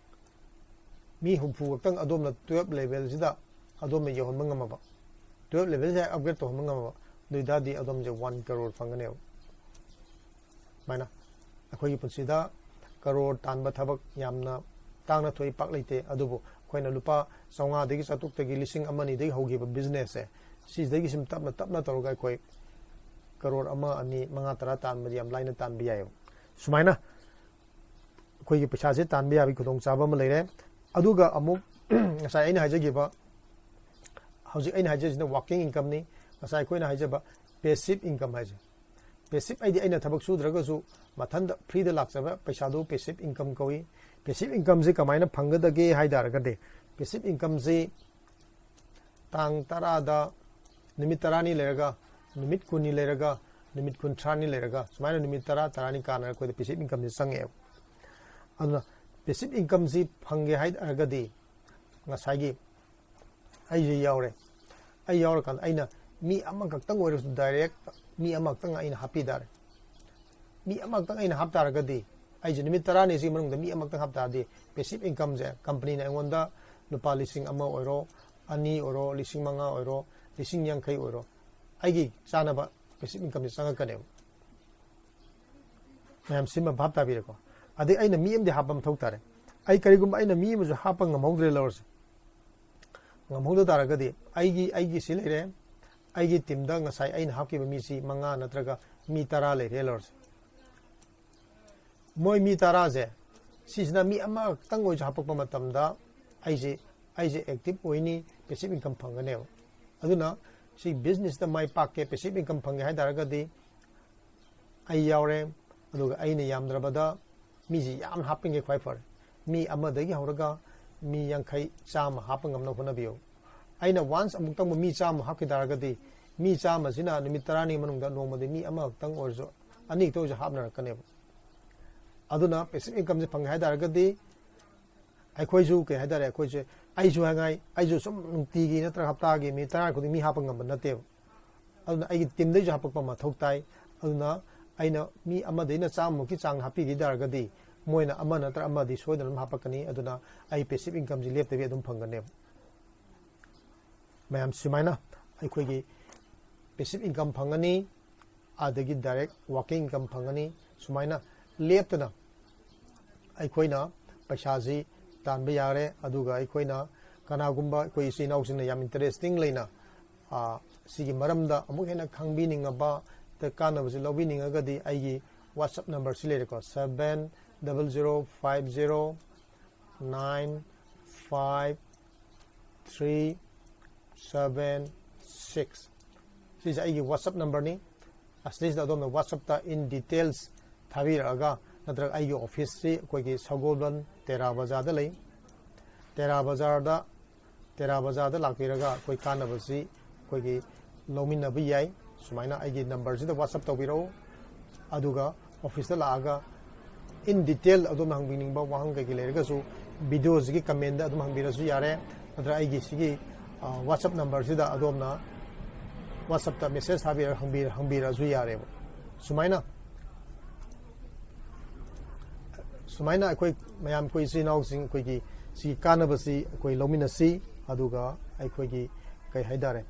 ꯃꯤ ꯍꯨꯝꯐꯨ ꯈꯛꯇꯪ ꯑꯗꯣꯝꯅ twelve levelꯁꯤꯗ ꯑꯗꯣꯝꯅ ꯌꯧꯍꯟꯕ ꯉꯝꯃꯕ, twelve levelꯁꯦ upgrade ꯇꯧꯍꯟꯕ ꯉꯝꯃꯕ, ꯑꯗꯨ ꯑꯣꯏ ꯇꯥꯔꯗꯤ ꯑꯗꯣꯝꯁꯦ one crore ꯐꯪꯒꯅꯦꯕ꯫ ꯁꯨꯃꯥꯏꯅ ꯑꯩꯈꯣꯏꯒꯤ ꯄꯨꯟꯁꯤꯗ ꯀꯔꯣꯔ ꯇꯥꯟꯕ ꯊꯕꯛ ꯌꯥꯝꯅ ꯇꯥꯡꯅ ꯊꯣꯛꯏ, ꯄꯥꯛ ꯂꯩꯇꯦ꯫ ꯑꯗꯨꯕꯨ ꯑꯩꯈꯣꯏꯅ ꯂꯨꯄꯥ ꯆꯥꯝꯃꯉꯥꯗꯒꯤ, ꯆꯥꯇ꯭ꯔꯨꯛꯇꯒꯤ, ꯂꯤꯁꯤꯡ ꯑꯃ ꯑꯅꯤꯗꯒꯤ ꯍꯧꯈꯤꯕ businessꯁꯦ, ꯁꯤꯁꯤꯗꯒꯤ ꯁꯨꯝ ꯇꯞꯅ ꯇꯞꯅ ꯇꯧꯔꯒ ꯑꯩꯈꯣꯏ ꯀꯔꯣꯔ ꯑꯃ, ꯑꯅꯤ, ꯃꯉꯥ, ꯇꯔꯥ ꯇꯥꯟꯕꯗꯤ ꯌꯥꯝ ꯂꯥꯏꯅ ꯇꯥꯟꯕ ꯌꯥꯏꯑꯕ꯫ ꯁꯨꯃꯥꯏꯅ ꯑꯩꯈꯣꯏꯒꯤ ꯄꯩꯁꯥꯁꯦ ꯇꯥꯟꯕ ꯌꯥꯕꯒꯤ ꯈꯨꯗꯣꯡꯆꯥꯕ ꯑꯃ ꯂꯩꯔꯦ꯫ ꯑꯗꯨꯒ ꯑꯃꯨꯛ ꯉꯁꯥꯏ ꯑꯩꯅ ꯍꯥꯏꯖꯈꯤꯕ, ꯍꯧꯖꯤꯛ ꯑꯩꯅ ꯍꯥꯏꯖꯔꯤꯁꯤꯅ working incomeꯅꯤ꯫ ꯉꯁꯥꯏ ꯑꯩꯈꯣꯏꯅ ꯍꯥꯏꯖꯕ passive income ꯍꯥꯏꯁꯦ, passive ꯍꯥꯏꯗꯤ ꯑꯩꯅ ꯊꯕꯛ ꯁꯨꯗ꯭ꯔꯒꯁꯨ ꯃꯊꯟꯇ freeꯗ ꯂꯥꯛꯆꯕ ꯄꯩꯁꯥꯗꯨ passive income ꯀꯧꯏ꯫ Passive incomeꯁꯤ ꯀꯃꯥꯏꯅ ꯐꯪꯒꯗꯒꯦ ꯍꯥꯏ ꯇꯥꯔꯒꯗꯤ, passive incomeꯁꯤ ꯇꯥꯡ ꯇꯔꯥꯗ ꯅꯨꯃꯤꯠ ꯇꯔꯥꯅꯤ ꯂꯩꯔꯒ, ꯅꯨꯃꯤꯠ ꯀꯨꯟꯅꯤ ꯂꯩꯔꯒ, ꯅꯨꯃꯤꯠ ꯀꯨꯟꯊ꯭ꯔꯥꯅꯤ ꯂꯩꯔꯒ, ꯁꯨꯃꯥꯏꯅ ꯅꯨꯃꯤꯠ ꯇꯔꯥ, ꯇꯔꯥꯅꯤ ꯀꯥꯟꯅꯔꯒ ꯑꯩꯈꯣꯏꯗ passive incomeꯁꯤ ꯆꯪꯉꯛꯑꯦꯕ꯫ ꯑꯗꯨꯅ passive incomeꯁꯤ ꯐꯪꯒꯦ ꯍꯥꯏ ꯇꯥꯔꯒꯗꯤ ꯉꯁꯥꯏꯒꯤ ꯑꯩꯁꯦ ꯌꯥꯎꯔꯦ꯫ ꯑꯩ ꯌꯥꯎꯔꯀꯥꯟꯗ ꯑꯩꯅ ꯃꯤ ꯑꯃꯈꯛꯇꯪ ꯑꯣꯏꯔꯁꯨ direct ꯃꯤ ꯑꯃꯈꯛꯇꯪ ꯑꯩꯅ ꯍꯥꯞꯄꯤ ꯇꯥꯔꯦ꯫ ꯃꯤ ꯑꯃꯈꯛꯇꯪ ꯑꯩꯅ ꯍꯥꯞ ꯇꯥꯔꯒꯗꯤ, ꯑꯩꯁꯦ ꯅꯨꯃꯤꯠ ꯇꯔꯥꯅꯤꯁꯤꯒꯤ ꯃꯅꯨꯡꯗ ꯃꯤ ꯑꯃꯈꯛꯇꯪ ꯍꯥꯞ ꯇꯥꯔꯗꯤ, passive incomeꯁꯦ companyꯅ ꯑꯩꯉꯣꯟꯗ ꯂꯨꯄꯥ ꯂꯤꯁꯤꯡ ꯑꯃ ꯑꯣꯏꯔꯣ, ꯑꯅꯤ ꯑꯣꯏꯔꯣ, ꯂꯤꯁꯤꯡ ꯃꯉꯥ ꯑꯣꯏꯔꯣ, ꯂꯤꯁꯤꯡ ꯌꯥꯡꯈꯩ ꯑꯣꯏꯔꯣ, ꯑꯩꯒꯤ ꯆꯥꯅꯕ passive incomeꯁꯦ ꯆꯪꯉꯛꯀꯅꯦꯕ꯫ ꯃꯌꯥꯝ ꯁꯤꯃ ꯚꯥꯞ ꯇꯥꯕꯤꯔꯦꯀꯣ? ꯑꯗꯩ ꯑꯩꯅ ꯃꯤ ꯑꯃꯗꯤ ꯍꯥꯞꯄ ꯃꯊꯧ ꯇꯥꯔꯦ꯫ ꯑꯩ ꯀꯔꯤꯒꯨꯝꯕ ꯑꯩꯅ ꯃꯤ ꯑꯃꯁꯨ ꯍꯥꯞꯄ ꯉꯝꯍꯧꯗ꯭ꯔꯦ ꯂꯧꯔꯁꯦ, ꯉꯝꯍꯧꯗ ꯇꯥꯔꯒꯗꯤ ꯑꯩꯒꯤ, ꯑꯩꯒꯤ ꯁꯤ ꯂꯩꯔꯦ, ꯑꯩꯒꯤ teamꯗ ꯉꯁꯥꯏ ꯑꯩꯅ ꯍꯥꯞꯈꯤꯕ ꯃꯤꯁꯤ ꯃꯉꯥ ꯅꯠꯇ꯭ꯔꯒ ꯃꯤ ꯇꯔꯥ ꯂꯩꯔꯦ ꯂꯧꯔꯁꯦ꯫ ꯃꯣꯏ ꯃꯤ ꯇꯔꯥꯁꯦ, ꯁꯤꯁꯤꯅ ꯃꯤ ꯑꯃꯈꯛꯇꯪ ꯑꯣꯏꯔꯁꯨ ꯍꯥꯞꯄꯛꯄ ꯃꯇꯝꯗ ꯑꯩꯁꯦ, ꯑꯩꯁꯦ active ꯑꯣꯏꯅꯤ, passive income ꯐꯪꯒꯅꯦꯕ꯫ ꯑꯗꯨꯅ ꯁꯤ businessꯇ ꯃꯥꯏ ꯄꯥꯛꯀꯦ, passive income ꯐꯪꯒꯦ ꯍꯥꯏ ꯇꯥꯔꯒꯗꯤ ꯑꯩ ꯌꯥꯎꯔꯦ, ꯑꯗꯨꯒ ꯑꯩꯅ ꯌꯥꯝꯗ꯭ꯔꯕꯗ ꯃꯤꯁꯤ ꯌꯥꯝ ꯍꯥꯞꯄꯤꯉꯩ ꯈ꯭ꯋꯥꯏ ꯐꯔꯦ꯫ ꯃꯤ ꯑꯃꯗꯒꯤ ꯍꯧꯔꯒ ꯃꯤ ꯌꯥꯡꯈꯩ, ꯆꯥꯝꯃ ꯍꯥꯞꯄ ꯉꯝꯅꯕ ꯍꯣꯠꯅꯕꯤꯌꯨ꯫ ꯑꯩꯅ once ꯑꯃꯨꯛꯇꯪꯕꯨ ꯃꯤ ꯆꯥꯝꯃ ꯍꯥꯞꯈꯤ ꯇꯥꯔꯒꯗꯤ, ꯃꯤ ꯆꯥꯝꯃꯁꯤꯅ ꯅꯨꯃꯤꯠ ꯇꯔꯥꯅꯤ ꯃꯅꯨꯡꯗ ꯅꯣꯡꯃꯗꯤ ꯃꯤ ꯑꯃꯈꯛꯇꯪ ꯑꯣꯏꯔꯁꯨ, ꯑꯅꯤꯈꯛꯇ ꯑꯣꯏꯔꯁꯨ ꯍꯥꯞꯅꯔꯛꯀꯅꯦꯕ꯫ ꯑꯗꯨꯅ passive incomeꯁꯦ ꯐꯪꯒꯦ ꯍꯥꯏ ꯇꯥꯔꯒꯗꯤ, ꯑꯩꯈꯣꯏꯁꯨ ꯀꯩ ꯍꯥꯏꯇꯥꯔꯦ, ꯑꯩꯈꯣꯏꯁꯦ, ꯑꯩꯁꯨ ꯍꯥꯏꯉꯥꯏ, ꯑꯩꯁꯨ ꯁꯨꯝ ꯅꯨꯡꯇꯤꯒꯤ ꯅꯠꯇ꯭ꯔꯒ ꯍꯞꯇꯥꯒꯤ ꯃꯤ ꯇꯔꯥ ꯈꯨꯗꯤꯡ ꯃꯤ ꯍꯥꯞꯄ ꯉꯝꯕ ꯅꯠꯇꯦꯕ꯫ ꯑꯗꯨꯅ ꯑꯩꯒꯤ ꯇꯤꯝꯗꯩꯁꯨ ꯍꯥꯄꯛꯄ ꯃꯊꯧ ꯇꯥꯏ꯫ ꯑꯗꯨꯅ ꯑꯩꯅ ꯃꯤ ꯑꯃꯗꯩꯅ ꯆꯥꯝꯃꯃꯨꯛꯀꯤ ꯆꯥꯡ ꯍꯥꯞꯄꯤꯈꯤ ꯇꯥꯔꯒꯗꯤ ꯃꯣꯏꯅ ꯑꯃ ꯅꯠꯇ꯭ꯔ ꯑꯃꯗꯤ ꯁꯣꯏꯗꯅ ꯑꯗꯨꯝ ꯍꯥꯄꯛꯀꯅꯤ꯫ ꯑꯗꯨꯅ ꯑꯩ ꯄꯦꯁꯤꯞ ꯏꯟꯀꯝꯁꯤ ꯂꯦꯞꯇꯕꯤ ꯑꯗꯨꯝ ꯐꯪꯒꯅꯦꯕ꯫ ꯃꯌꯥꯝ ꯁꯨꯃꯥꯏꯅ ꯑꯩꯈꯣꯏꯒꯤ ꯄꯦꯁꯤꯞ ꯏꯟꯀꯝ ꯐꯪꯒꯅꯤ, ꯑꯗꯒꯤ ꯗꯥꯏꯔꯦꯛ ꯋꯥꯔꯀꯤꯡ ꯏꯟꯀꯝ ꯐꯪꯒꯅꯤ꯫ ꯁꯨꯃꯥꯏꯅ ꯂꯦꯞꯇꯅ ꯑꯩꯈꯣꯏꯅ ꯄꯩꯁꯥꯁꯤ ꯇꯥꯟꯕ ꯌꯥꯔꯦ꯫ ꯑꯗꯨꯒ ꯑꯩꯈꯣꯏꯅ ꯀꯅꯥꯒꯨꯝꯕ ꯑꯩꯈꯣꯏ ꯏꯆꯤꯜ ꯏꯅꯥꯎꯁꯤꯡꯅ ꯌꯥꯝ ꯏꯟꯇꯔꯦꯁꯇꯤꯡ ꯂꯩꯅ, ꯑ, ꯁꯤꯒꯤ ꯃꯔꯝꯗ ꯑꯃꯨꯛ ꯍꯦꯟꯅ ꯈꯪꯕꯤꯅꯤꯡꯉꯕ, ꯀꯥꯟꯅꯕꯁꯤ ꯂꯧꯕꯤꯅꯤꯡꯉꯒꯗꯤ ꯑꯩꯒꯤ WhatsApp ꯅꯝꯕꯔꯁꯤ ꯂꯩꯔꯦꯀꯣ, seven double zero five zero nine five three seven six꯫ ꯁꯤꯁꯦ ꯑꯩꯒꯤ WhatsApp ꯅꯝꯕꯔꯅꯤ꯫ ꯑꯁꯤꯗꯩꯁꯤꯗ ꯑꯗꯣꯝꯅ WhatsApp ꯇ in details ꯊꯥꯕꯤꯔꯛꯑꯒ, ꯅꯠꯇ꯭ꯔꯒ ꯑꯩꯒꯤ ꯑꯣꯐꯤꯁꯁꯤ ꯑꯩꯈꯣꯏꯒꯤ ꯁꯒꯣꯜꯕꯟ ꯇꯦꯔꯥ ꯕꯖꯥꯔꯗ ꯂꯩ꯫ ꯇꯦꯔꯥ ꯕꯖꯥꯔꯗ, ꯇꯦꯔꯥ ꯕꯖꯥꯔꯗ ꯂꯥꯛꯄꯤꯔꯒ ꯑꯩꯈꯣꯏ ꯀꯥꯟꯅꯕꯁꯤ ꯑꯩꯈꯣꯏꯒꯤ ꯂꯧꯃꯤꯟꯅꯕ ꯌꯥꯏ꯫ ꯁꯨꯃꯥꯏꯅ ꯑꯩꯒꯤ ꯅꯝꯕꯔꯁꯤꯗ WhatsApp ꯇꯧꯕꯤꯔꯛꯎ꯫ ꯑꯗꯨꯒ ꯑꯣꯐꯤꯁꯇ ꯂꯥꯛꯑꯒ in detail ꯑꯗꯣꯝꯅ ꯍꯪꯕꯤꯅꯤꯡꯕ ꯋꯥꯍꯪ ꯀꯩꯀꯩ ꯂꯩꯔꯒꯁꯨ video ꯁꯤꯒꯤ comment ꯇ ꯑꯗꯨꯝ ꯍꯪꯕꯤꯔꯁꯨ ꯌꯥꯔꯦ, ꯅꯠꯇ꯭ꯔꯒ ꯑꯩꯒꯤ ꯁꯤꯒꯤ, ꯑ, WhatsApp ꯅꯝꯕꯔꯁꯤꯗ ꯑꯗꯣꯝꯅ WhatsApp ꯇ message ꯊꯥꯕꯤꯔꯒ ꯍꯪꯕꯤ-, ꯍꯪꯕꯤꯔꯁꯨ ꯌꯥꯔꯦꯕ꯫ ꯁꯨꯃꯥꯏꯅ, ꯁꯨꯃꯥꯏꯅ ꯑꯩꯈꯣꯏ ꯃꯌꯥꯝ, ꯑꯩꯈꯣꯏ ꯏꯆꯤꯜ ꯏꯅꯥꯎꯁꯤꯡ, ꯑꯩꯈꯣꯏꯒꯤ ꯁꯤꯒꯤ ꯀꯥꯟꯅꯕꯁꯤ ꯑꯩꯈꯣꯏ ꯂꯧꯃꯤꯟꯅꯁꯤ꯫ ꯑꯗꯨꯒ ꯑꯩꯈꯣꯏꯒꯤ ꯀꯩ ꯍꯥꯏꯇꯥꯔꯦ,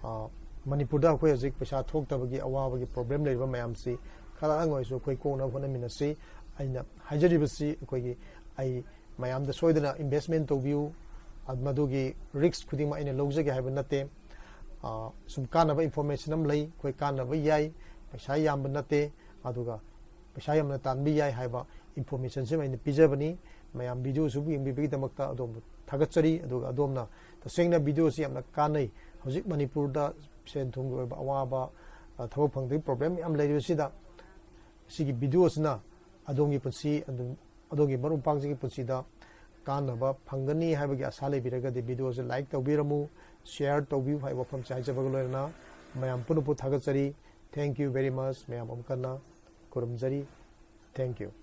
ꯑ, ꯃꯅꯤꯄꯨꯔꯗ ꯑꯩꯈꯣꯏ ꯍꯧꯖꯤꯛ ꯄꯩꯁꯥ ꯊꯣꯛꯇꯕꯒꯤ ꯑꯋꯥꯕꯒꯤ problem ꯂꯩꯔꯤꯕ ꯃꯌꯥꯝꯁꯤ ꯈꯔꯗꯪ ꯑꯣꯏꯔꯁꯨ ꯑꯩꯈꯣꯏ ꯀꯣꯛꯅꯕ ꯍꯣꯠꯅꯃꯤꯟꯅꯁꯤ꯫ ꯑꯩꯅ ꯍꯥꯏꯖꯔꯤꯕꯁꯤ ꯑꯩꯈꯣꯏꯒꯤ, ꯑꯩ ꯃꯌꯥꯝꯗ ꯁꯣꯏꯗꯅ investment ꯇꯧꯕꯤꯌꯨ꯫ ꯑ, ꯃꯗꯨꯒꯤ risk ꯈꯨꯗꯤꯡꯃꯛ ꯑꯩꯅ ꯂꯧꯖꯒꯦ ꯍꯥꯏꯕ ꯅꯠꯇꯦ꯫ ꯑ, ꯁꯨꯝ ꯀꯥꯟꯅꯕ information ꯑꯃ ꯂꯩ, ꯑꯩꯈꯣꯏ ꯀꯥꯟꯅꯕ ꯌꯥꯏ, ꯄꯩꯁꯥ ꯌꯥꯝꯕ ꯅꯠꯇꯦ, ꯑꯗꯨꯒ ꯄꯩꯁꯥ ꯌꯥꯝꯅ ꯇꯥꯟꯕ ꯌꯥꯏ ꯍꯥꯏꯕ information ꯁꯤꯃ ꯑꯩꯅ ꯄꯤꯖꯕꯅꯤ꯫ ꯃꯌꯥꯝ video ꯁꯨ ꯌꯦꯡꯕꯤꯕꯒꯤꯗꯃꯛꯇ ꯑꯗꯣꯝꯕꯨ ꯊꯥꯒꯠꯆꯔꯤ꯫ ꯑꯗꯨꯒ ꯑꯗꯣꯝꯅ ꯇꯁꯦꯡꯅ video ꯁꯤ ꯌꯥꯝꯅ ꯀꯥꯟꯅꯩ, ꯍꯧꯖꯤꯛ ꯃꯅꯤꯄꯨꯔꯗ ꯁꯦꯟ ꯊꯨꯝꯒꯤ ꯑꯣꯏꯕ ꯑꯋꯥꯕ, ꯑ, ꯊꯕꯛ ꯐꯪꯗꯕꯒꯤ problem ꯌꯥꯝ ꯂꯩꯔꯤꯕꯁꯤꯗ, ꯁꯤꯒꯤ video ꯁꯤꯅ ꯑꯗꯣꯝꯒꯤ ꯄꯨꯟꯁꯤ, ꯑꯗꯨꯝ ꯑꯗꯣꯝꯒꯤ ꯃꯔꯨꯞ ꯃꯄꯥꯡꯁꯤꯡꯒꯤ ꯄꯨꯟꯁꯤꯗ ꯀꯥꯟꯅꯕ ꯐꯪꯒꯅꯤ ꯍꯥꯏꯕꯒꯤ ꯑꯁꯥ ꯂꯩꯕꯤꯔꯒꯗꯤ video ꯁꯦ like ꯇꯧꯕꯤꯔꯝꯃꯨ, share ꯇꯧꯕꯤꯌꯨ ꯍꯥꯏꯕ ꯋꯥꯐꯝꯁꯦ ꯍꯥꯏꯖꯕꯒ ꯂꯣꯏꯅꯅ ꯃꯌꯥꯝ ꯄꯨꯝꯅꯃꯛꯄꯨ ꯊꯥꯒꯠꯆꯔꯤ꯫ Thank you very much꯫ ꯃꯌꯥꯝ ꯑꯃꯨꯛ ꯍꯟꯅ ꯈꯨꯔꯨꯝꯖꯔꯤ꯫ Thank you꯫